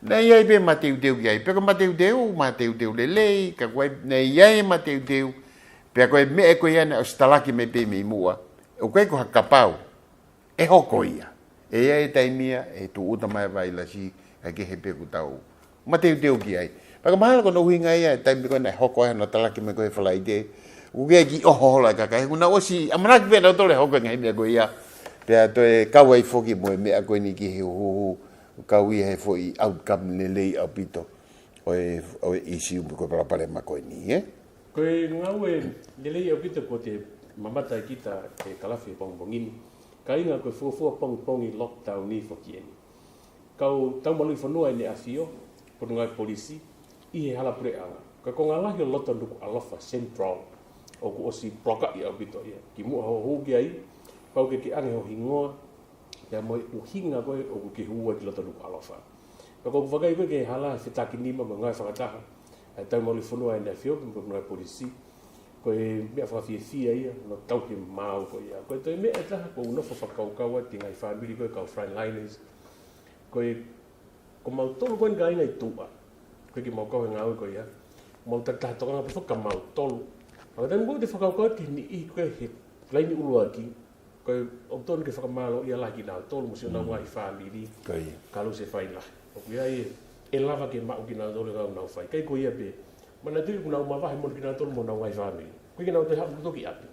naʻe ʻi ai pē mateuteu ki ai. Pea ko e mateuteu, mateuteu lelei, ka ko e, naʻe ʻi ai e mateuteu, pea ko e meʻa ko ia naʻe ʻosi talaki mai pē mei muʻa. ʻOku ʻikai ko ha kapau ʻe hoko ia. ʻE ʻi ai e taimi ia ʻe tūʻuta mai e vailasi, ʻa ia ke he pē ʻoku tau mateuteu ki ai. Pea ka mahalo ko hono ʻuhinga ia, e taimi ko ē naʻe hoko ai hono talaki mai ko ē he Falaite, ʻoku ʻikai ke ʻoho holo e kakai, he kuo nau ʻosi ʻamanaki pē nautolu ʻe hoko e ngaahi meʻa ko ia. Pea toe kau ai foki mo e meʻa ko eni ki he huhuhu, kau ia he foʻi outcome lelei ʻaupito ʻo e, ʻo e issue ko e palopalema ko eni, ē? Ko e ngāue lelei ʻaupito kuo te mamata ai kita ʻe Kalafi he pongipongi ni. Kāinga, ko e fuofua pongipongi lockdown ni foki eni. Kau Taumaluʻifonua ʻEne ʻAfio, Potungāue Polisi, ʻi he hala puleʻanga. Ko e konga lahi ʻo loto Nukuʻalofa Central, ʻoku ʻosi pulokaʻi ʻaupito ia. Kimuʻa hoʻo hū ki ai, pau ke ke ʻange ho hingoa, pea mo e ʻuhinga ko ē ʻoku ke hū ai ki loto Nukuʻalofa. Pea ko ʻeku vakai ko ē ki he hala fetakinima mo e ngāue fakataha ʻa e Taumaluʻifonua ʻEne ʻAfio pea mo e Potungāue Polisi, ko e meʻa fakafiefia ia, ʻo tau ke maau ko ia. Ko e toe meʻa ʻe taha, ʻoku ou nofo fakakaukau atu ki he ngaahi fāmili ko ē kau frontliners. Ko e, ko mautolu ko eni kāinga ʻi tuʻa. Ko e ke mau kau he ngāue ko ia. Mau takitaha tokanga pē foki kia mautolu. Pea ko e taimi ko ē te fakakaukau atu ki he niʻihi ko ē he laini ʻuluaki, ko e ʻoku totonu ke fakamālōʻia lahi kinautolu mo siʻonau ngaahi fāmili. Ko ia. Ka ʻalu se fai lahi. ʻOku ʻi ai e, ʻe lava ke maʻu kinautolu ʻi heʻenau fai. ʻIkai ko ia pē. Manatuʻi ʻoku nau mavahe mo kinautolu mo honau ngaahi fāmili. ʻOku ʻikai ke nau toe haʻu ki tuʻa ki ʻapi.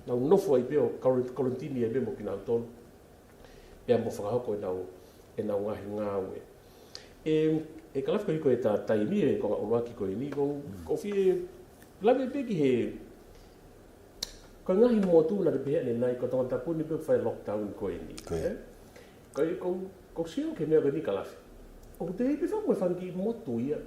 Nau nofo ai pē ʻo kolo-, kolonitini ai pē mo kinautolu. Pea mo fakahoko ʻenau, ʻenau ngaahi ngāue. ʻE, ʻe Kalafi, ko e hiko ʻeta taimi e konga ʻuluaki ko eni, ko, ko e fie lave pē ki he, ko e ngaahi motu naʻa ke pehē ʻanenai, ko Tongatapu ni pē ʻoku fai lockdown ko eni. Ko ia. Ē? Ko e, ko, ko e sio ki he meʻa ko eni Kalafi. ʻOku te ipi fau mo e fanga kiʻi motu ia.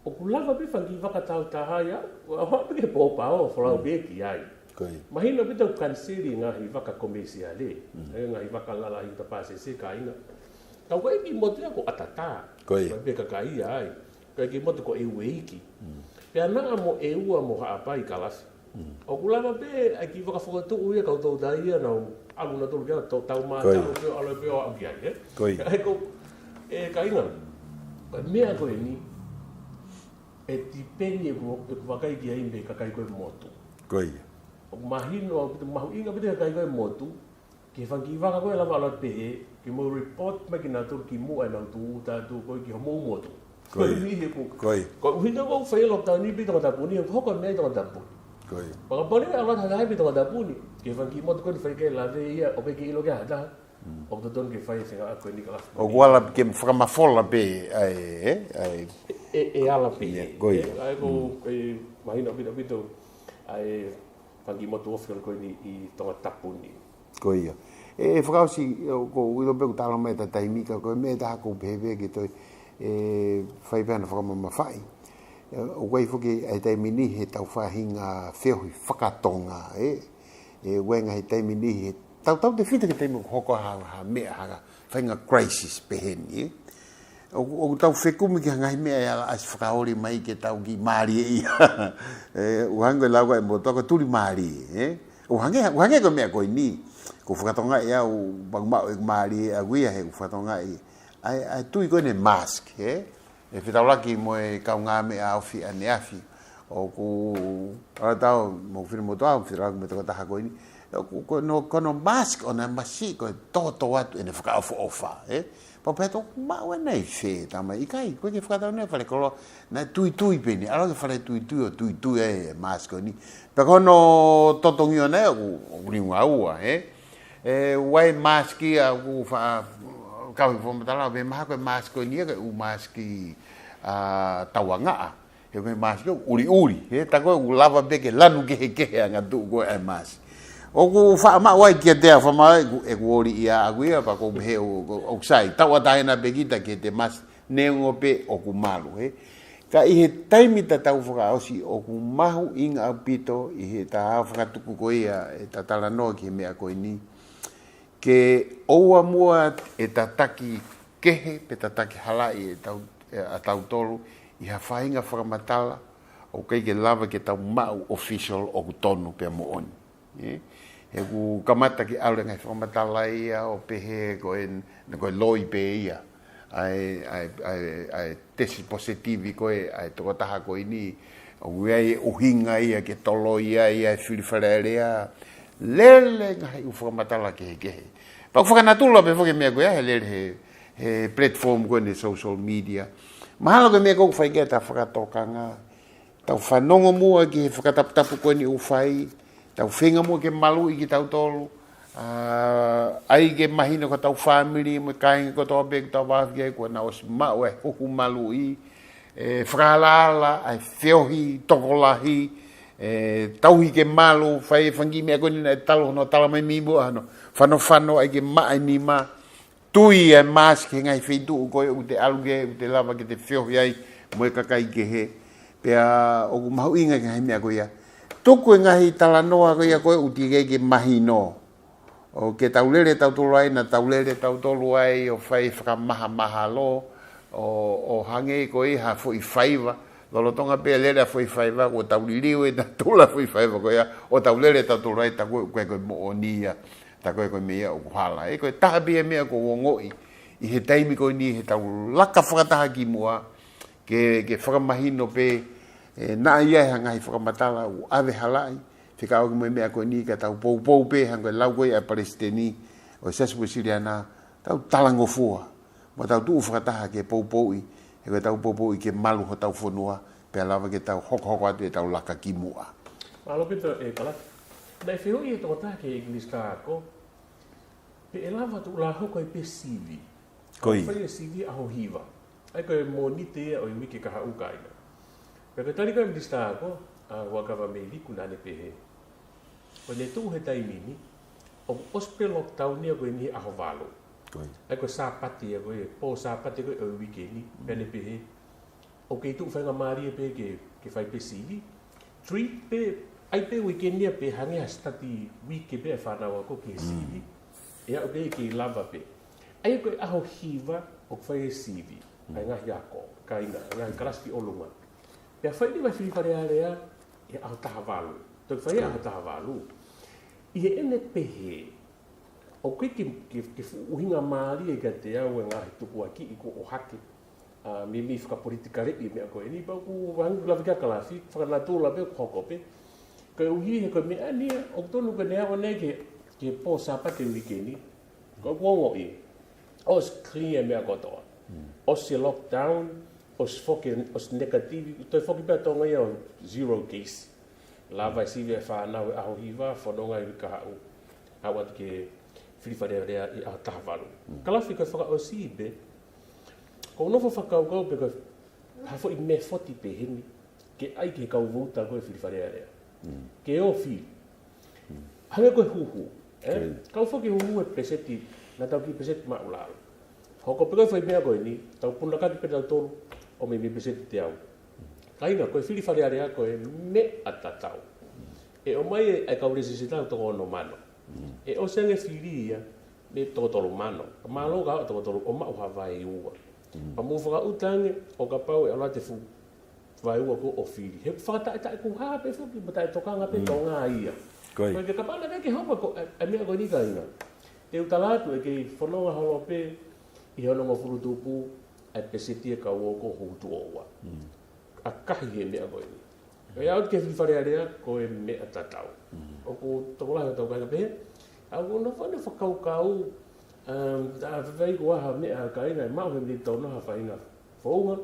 ʻOku lava pē fanga kiʻi vaka tauhi taha ia, ʻo haʻu pē ki he pōpao, folau pē ki ai. Ko ia. Mahino pē ʻoku kaniseli ngaahi vaka komesiale, ʻa e ngaahi vaka lalahi ʻoku ta pāsese kāinga. Ka ko e kiʻi motu ia ko ʻAtatā. Ko ia. Ko e pē kakai ia ai. Ko e kiʻi motu ko ʻEueiki. Pea naʻa mo ʻEua mo Haʻapai Kalafi. ʻOku lava pē ʻa e kiʻi vaka fokotuʻu ia kau toutai ia nau ʻalu nautolu ki ai, tau, tau mā, ko ia, tau pē ʻalu pē ʻo aʻu ki ai, ē? Ko ia. ʻA ia ko, ē, kāinga, ko e meʻa ko eni, ʻe tipeni ʻeku, ʻeku vakai ki ai mei he kakai ko ē motu. Ko ia. ʻOku mahino ʻaupito, mahuʻinga ʻaupito he kakai ko ē motu, ki he fanga kiʻi vaka ko ē lava ʻalu pehē, ke mou report mai kinautolu kimuʻa ʻenau tūʻuta atu ko ē ki homou motu. Ko ia. Ko e niʻihi ʻoku, ko ia, ko e ʻuhinga ʻoku fai lockdown ni pē ʻi Tongatapu ni, ʻoku hoko e meʻa ʻi Tongatapu ni. Ko ia. Pea kapau leva ʻe ʻalu atu ha taha pē ʻi Tongatapu ni, ki he fanga kiʻi motu ko eni fai ki ai e lave ia, ʻoku ʻikai ke ʻilo ki ai ha taha. ʻOku totonu ke fai e feinga ko eni Kalafi. ʻOku ala ke fakamafola pē, ʻa e, ʻa e. ʻE, ʻe ala pē. Ia, ko ia. ʻA ia ko, ʻe, mahino ʻaupito, ʻaupito, ʻa e fanga kiʻi motu ofi ko eni ʻi Tongatapu ni. Ko ia. ʻE, ʻe fakaʻosi, ʻoku ou ʻilo pē ʻoku tala mai ʻeta taimi ka ko e meʻa ʻe taha ʻoku ou pehē pē ke toe, ʻe, fai pē hano fakamamafaʻi. ʻE, ʻoku ʻi ai foki ʻa e taimi ni heʻetau faʻahinga feohi fakatonga, ē. ʻE, ʻoku ʻi ai e ngaahi taimi ni he tautautefito ki he taimi ʻoku hoko ha, ha meʻa, ha faʻahinga crisis pehē ni, ē. ʻOku, ʻoku tau fekumi ki he ngaahi meʻa ʻe ala ʻasi fakaoli mai ke tau kiʻi mālie ia. ʻE, ʻoku hangē ko e lau ko ē ʻe he motuʻa ko e tuli mālie, ē. ʻOku hangē, ʻoku hangē ko e meʻa ko eni. Ko e fakatokangaʻi au, pau maʻu e mālie ʻaku ia he ko e fakatokangaʻi ʻa e, ʻa e tui ko eni mask, he? ʻE fetaulaki mo e kaungāmeʻa ofi ʻaneafi. ʻOku, ʻalu atu au, mo Fili Motuʻa, fetaulaki mo e tokotaha ko eni. ʻOku, ko hono, ko hono mask ʻoʻona masiʻi ko e toto atu ʻene fakaʻofoʻofa, he? Pau pē ʻe toki maʻu ʻe naʻe fē, tamai ʻikai, ko e ke fakatau nei fale koloa, naʻe tuitui pē eni, ʻalu ki fale tuitui ʻo tuitui ai e mask ko eni. Pea ko hono totongi ʻoʻona ʻoku, ʻoku liunga ua, he? ʻE, ʻoku ʻi ai e mask ia ʻoku fa-, kau he fakamatala, pea mahalo ko e mask ko eni ia ko e ʻū mask, ʻa, tauangaʻa. He ko e mask ko e ʻuliʻuli, he tā ko ē ʻoku lava pē ke lanu kehekehe ʻa e ngatuʻu ko ē ʻa e mask. ʻOku faʻa maʻu ai kiate au, faʻa maʻu ai ʻeku, ʻeku ʻoli ia ʻaku ia, pea ʻoku ou pehē ʻoku, ʻoku, ʻoku sai, tauʻatāina pē kita ki he mask, neongo pē ʻoku malu, he. Ka ʻi he taimi tatau fakaʻosi ʻoku mahuʻinga ʻaupito ʻi heʻeta fakatuku ko ia ʻeta talanoa ki he meʻa ko eni. Ke ʻoua muʻa ʻe tataki kehe, pe tataki halaʻi ʻe tau-, ʻe, ʻa tautolu, ʻi ha faʻahinga fakamatala, ʻoku ʻikai ke lava ke tau maʻu official ʻoku tonu pea moʻoni. ʻE? He ʻoku kamata ke ʻalu e ngaahi fakamatala ia ʻo pehē ko e, ko e loi pē ia. ʻA e, ʻa e, ʻa e, ʻa e tesi positivi ko ē, ʻa e tokotaha ko eni, ʻoku ʻi ai e ʻuhinga ia ke toloi ai ʻa e fili Fale Alea, lele ngaahi ʻū fakamatala kehekehe. Pea ʻoku fakanatula pē foki e meʻa ko ia, he lele he, he platform ko eni social media. Mahalo ko e meʻa ʻoku fai ki ai ʻeta fakatokanga, tau fanongo muʻa ki he fakataputapu ko eni ʻoku fai, tau feinga muʻa ke maluʻi kitautolu, ʻa, ʻai ke mahino ko hotau fāmili mo e kāinga kotoa pē ʻoku tau vāofi ki ai kuo nau ʻosi maʻu e huhu maluʻi, ʻe fakaalaala ʻa e feohi tokolahi, ʻe tauhi ke malu, fai e fanga kiʻi meʻa ko eni naʻe talu hono tala mai mei muʻa, hono fanofano ʻai ke maʻa e nima, tui e mask he ngaahi feituʻu ko ē ʻoku te ʻalu ki ai, ʻoku te lava ke te feohi ai mo e kakai kehe. Pea ʻoku mahuʻinga e ngaahi meʻa ko ia. Tuku e ngaahi talanoa ko ia ko ē ʻoku teʻeki ke mahino. ʻO ke tau lele tautolu ai, naʻa tau lele tautolu ai, ʻo fai fakamahamahalo, ʻo, ʻo hangē ko ia ha foʻi faiva. Lolotonga pē lele ʻa e foʻi faiva, kuo tau liliu ʻe tautolu ʻa e foʻi faiva ko ia, ʻo tau lele tautolu ai, tā ko ē ʻoku ʻikai ko e moʻoni ia. Tā ko ē ko e meʻa ʻoku hala. ʻE ko e taha pē ia e meʻa ʻoku ou ongoʻi ʻi he taimi ko eni heʻetau laka fakataha ki muʻa, ke, ke fakamahino pē, ʻe, naʻa ʻi ai ha ngaahi fakamatala ʻoku ʻave halaʻi, fekauʻaki mo e meʻa ko eni ka tau poupou pē, hangē ko e lau ko ia ʻa e Palesiteni ʻo e Siasi Uēsiliana, tau talangofua, mo tau tuʻu fakataha ke poupouʻi, he ko ʻetau poupouʻi ke malu hotau fonua, pea lava ke tau hokohoko atu ʻetau laka ki muʻa. Mālō ʻaupito, ʻe Kalafi. Naʻe fehuʻi ʻe he tokotaha ki he ʻEiki Minisitā Ako, pe ʻe lava tuʻu lā hoko ai pē sivi. Ko ia. Fai e sivi ʻaho hiva. ʻA ia ko e Mōnite ia ʻo e uike kahaʻu, kāinga. Pea ko e tali ko ē ʻa e Minisitā Ako, ʻa Huʻakavameiliku, naʻa ne pehē, ko ʻene tuʻu he taimi ni, ʻoku ʻosi pē lockdown ia ko eni he ʻaho valu. Ko ia. ʻA ia ko e Sāpate ia ko ē, pō Sāpate ko ē ʻo e uike ni, pea ne pehē, ʻoku kei tuʻu faingamālie pē ke, ke fai pē sivi. Treat pē, ʻai pē uike ni ia pē hangē ha study week pē ʻa e fānau ako ki he sivi. ʻE aʻu pē ke lava pē. ʻA ia ko e ʻaho hiva ʻoku fai e sivi. ʻA e ngaahi ako, kāinga, ngaahi kalasi ki ʻolunga. Pea fai leva e fili Fale Alea he ʻaho taha valu. Toki fai he ʻaho taha valu. ʻI heʻene pehē, ʻoku ʻikai ke, ke, ke fuʻu ʻuhinga mālie kiate au e ngaahi tukuakiʻi kuo ʻohake. ʻA, meimei fakapolitikaleʻi e meʻa ko eni, pea ʻoku ou hanga ʻo lave ki ai Kalafi, fakanatula pē ʻoku hoko pē. Koeʻuhi he ko e meʻa ni ia, ʻoku tonu ko ʻene aʻu ʻanenai ki he, ki he pō Sāpate uike ni. Ko ʻeku ongoʻi, ʻosi clear e meʻa kotoa. ʻOsi e lockdown, ʻosi foki, ʻosi negative, toe foki pē ʻa Tonga ia ʻo zero case. Lava e sivi e fānau he ʻaho hiva, fononga he uike kahaʻu. Aʻu atu ki he fili Fale Alea he ʻaho taha valu. Kalafi, ko e fakaʻosi pē, ʻoku ou nofo fakakaukau pē ko e ha foʻi method pē heni, ke ʻai ki he kau vouti ko ē fili Fale Alea. Ke ō fili. Hangē ko e huhu, ē? Kau foki huhu he peseti, naʻa tau kiʻi peseti maʻulalo. Hoko pē ko e foʻi meʻa ko eni, tau punakaki pē tautolu, ʻo meimei peseti teau. Kāinga, ko e fili Fale Alea ko e meʻa tatau. ʻE ʻomai e, e kau lēsisita toko ono mano. ʻE ʻosi ange fili ia, mei he toko tolu mano. Ka mālō ka ʻo toko tolu, ʻo maʻu ha vaeua. Pea mou fakaʻuta ange, ʻo kapau ʻe ʻalu atu e fuʻu vaeua ko ē ʻo fili. He fakataʻetaʻekuhā pē foki, mo taʻetokanga pē Tonga ia. Ko ia. Ko ia, kapau naʻe ʻikai ke hoko ko e, e meʻa ko eni, kāinga, te u tala atu ʻe kei fononga holo pē ʻi he onongofulu tupu ʻa e peseti ʻa e kau ō ko houtu ʻoua. ʻAkahi he meʻa ko eni. Ko ia, ʻoku ke fili Fale Alea, ko e meʻa tatau. ʻOku tokolahi ʻo tau kāinga pehē. ʻA, ʻoku ou nofo ʻo fakakaukau, um, ʻa e fai ko ha meʻa, kāinga, ʻe maʻu he miniti ʻe tolu ha faʻahinga founga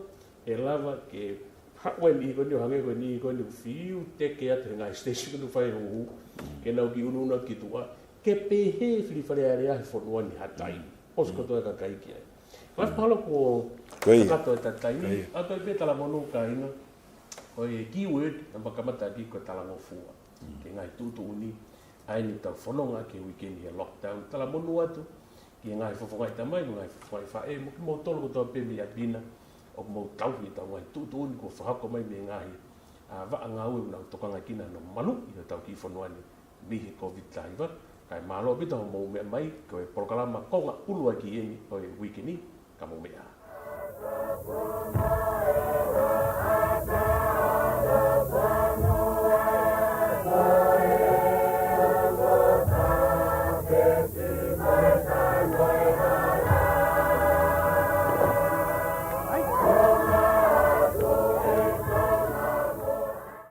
ʻe lava ke haʻu e niʻihi ko eni ʻo hangē ko e niʻihi ko eni ʻoku fiu teke atu he ngaahi station ko eni ʻoku fai huhu, ke nau kiʻi unuunu ki tuʻa, ke pehē fili Fale Alea he fonua ni ha taimi. ʻOsi kotoa e kakai ki ai. Lafi mahalo kuo kakato e taimi, ʻa ko e pē talamonū, kāinga, ko e keyword naʻa ma kamata ki ai ko e talangofua. Ki he ngaahi tuʻutuʻuni ʻa eni ʻoku tau fononga ki he uike ni he lockdown. Talamonū atu ki he ngaahi fofongaʻi tamai, mo e ngaahi fofongaʻi faʻē, mo kimoutolu kotoa pē mei ʻapi na, ʻoku mou tauhi ʻetau ngaahi tuʻutuʻuni kuo fakahoko mai mei he ngaahi, ʻa, vaʻa ngāue ʻoku nau tokanga ki ai ʻo maluʻi ʻetau kiʻi fonua ni mei he Kōviti taha hiva. Kae mālō ʻaupito hoʻomou meʻa mai, ko e polokalama konga ʻuluaki eni ʻo e uike ni, ka mou meʻa ā.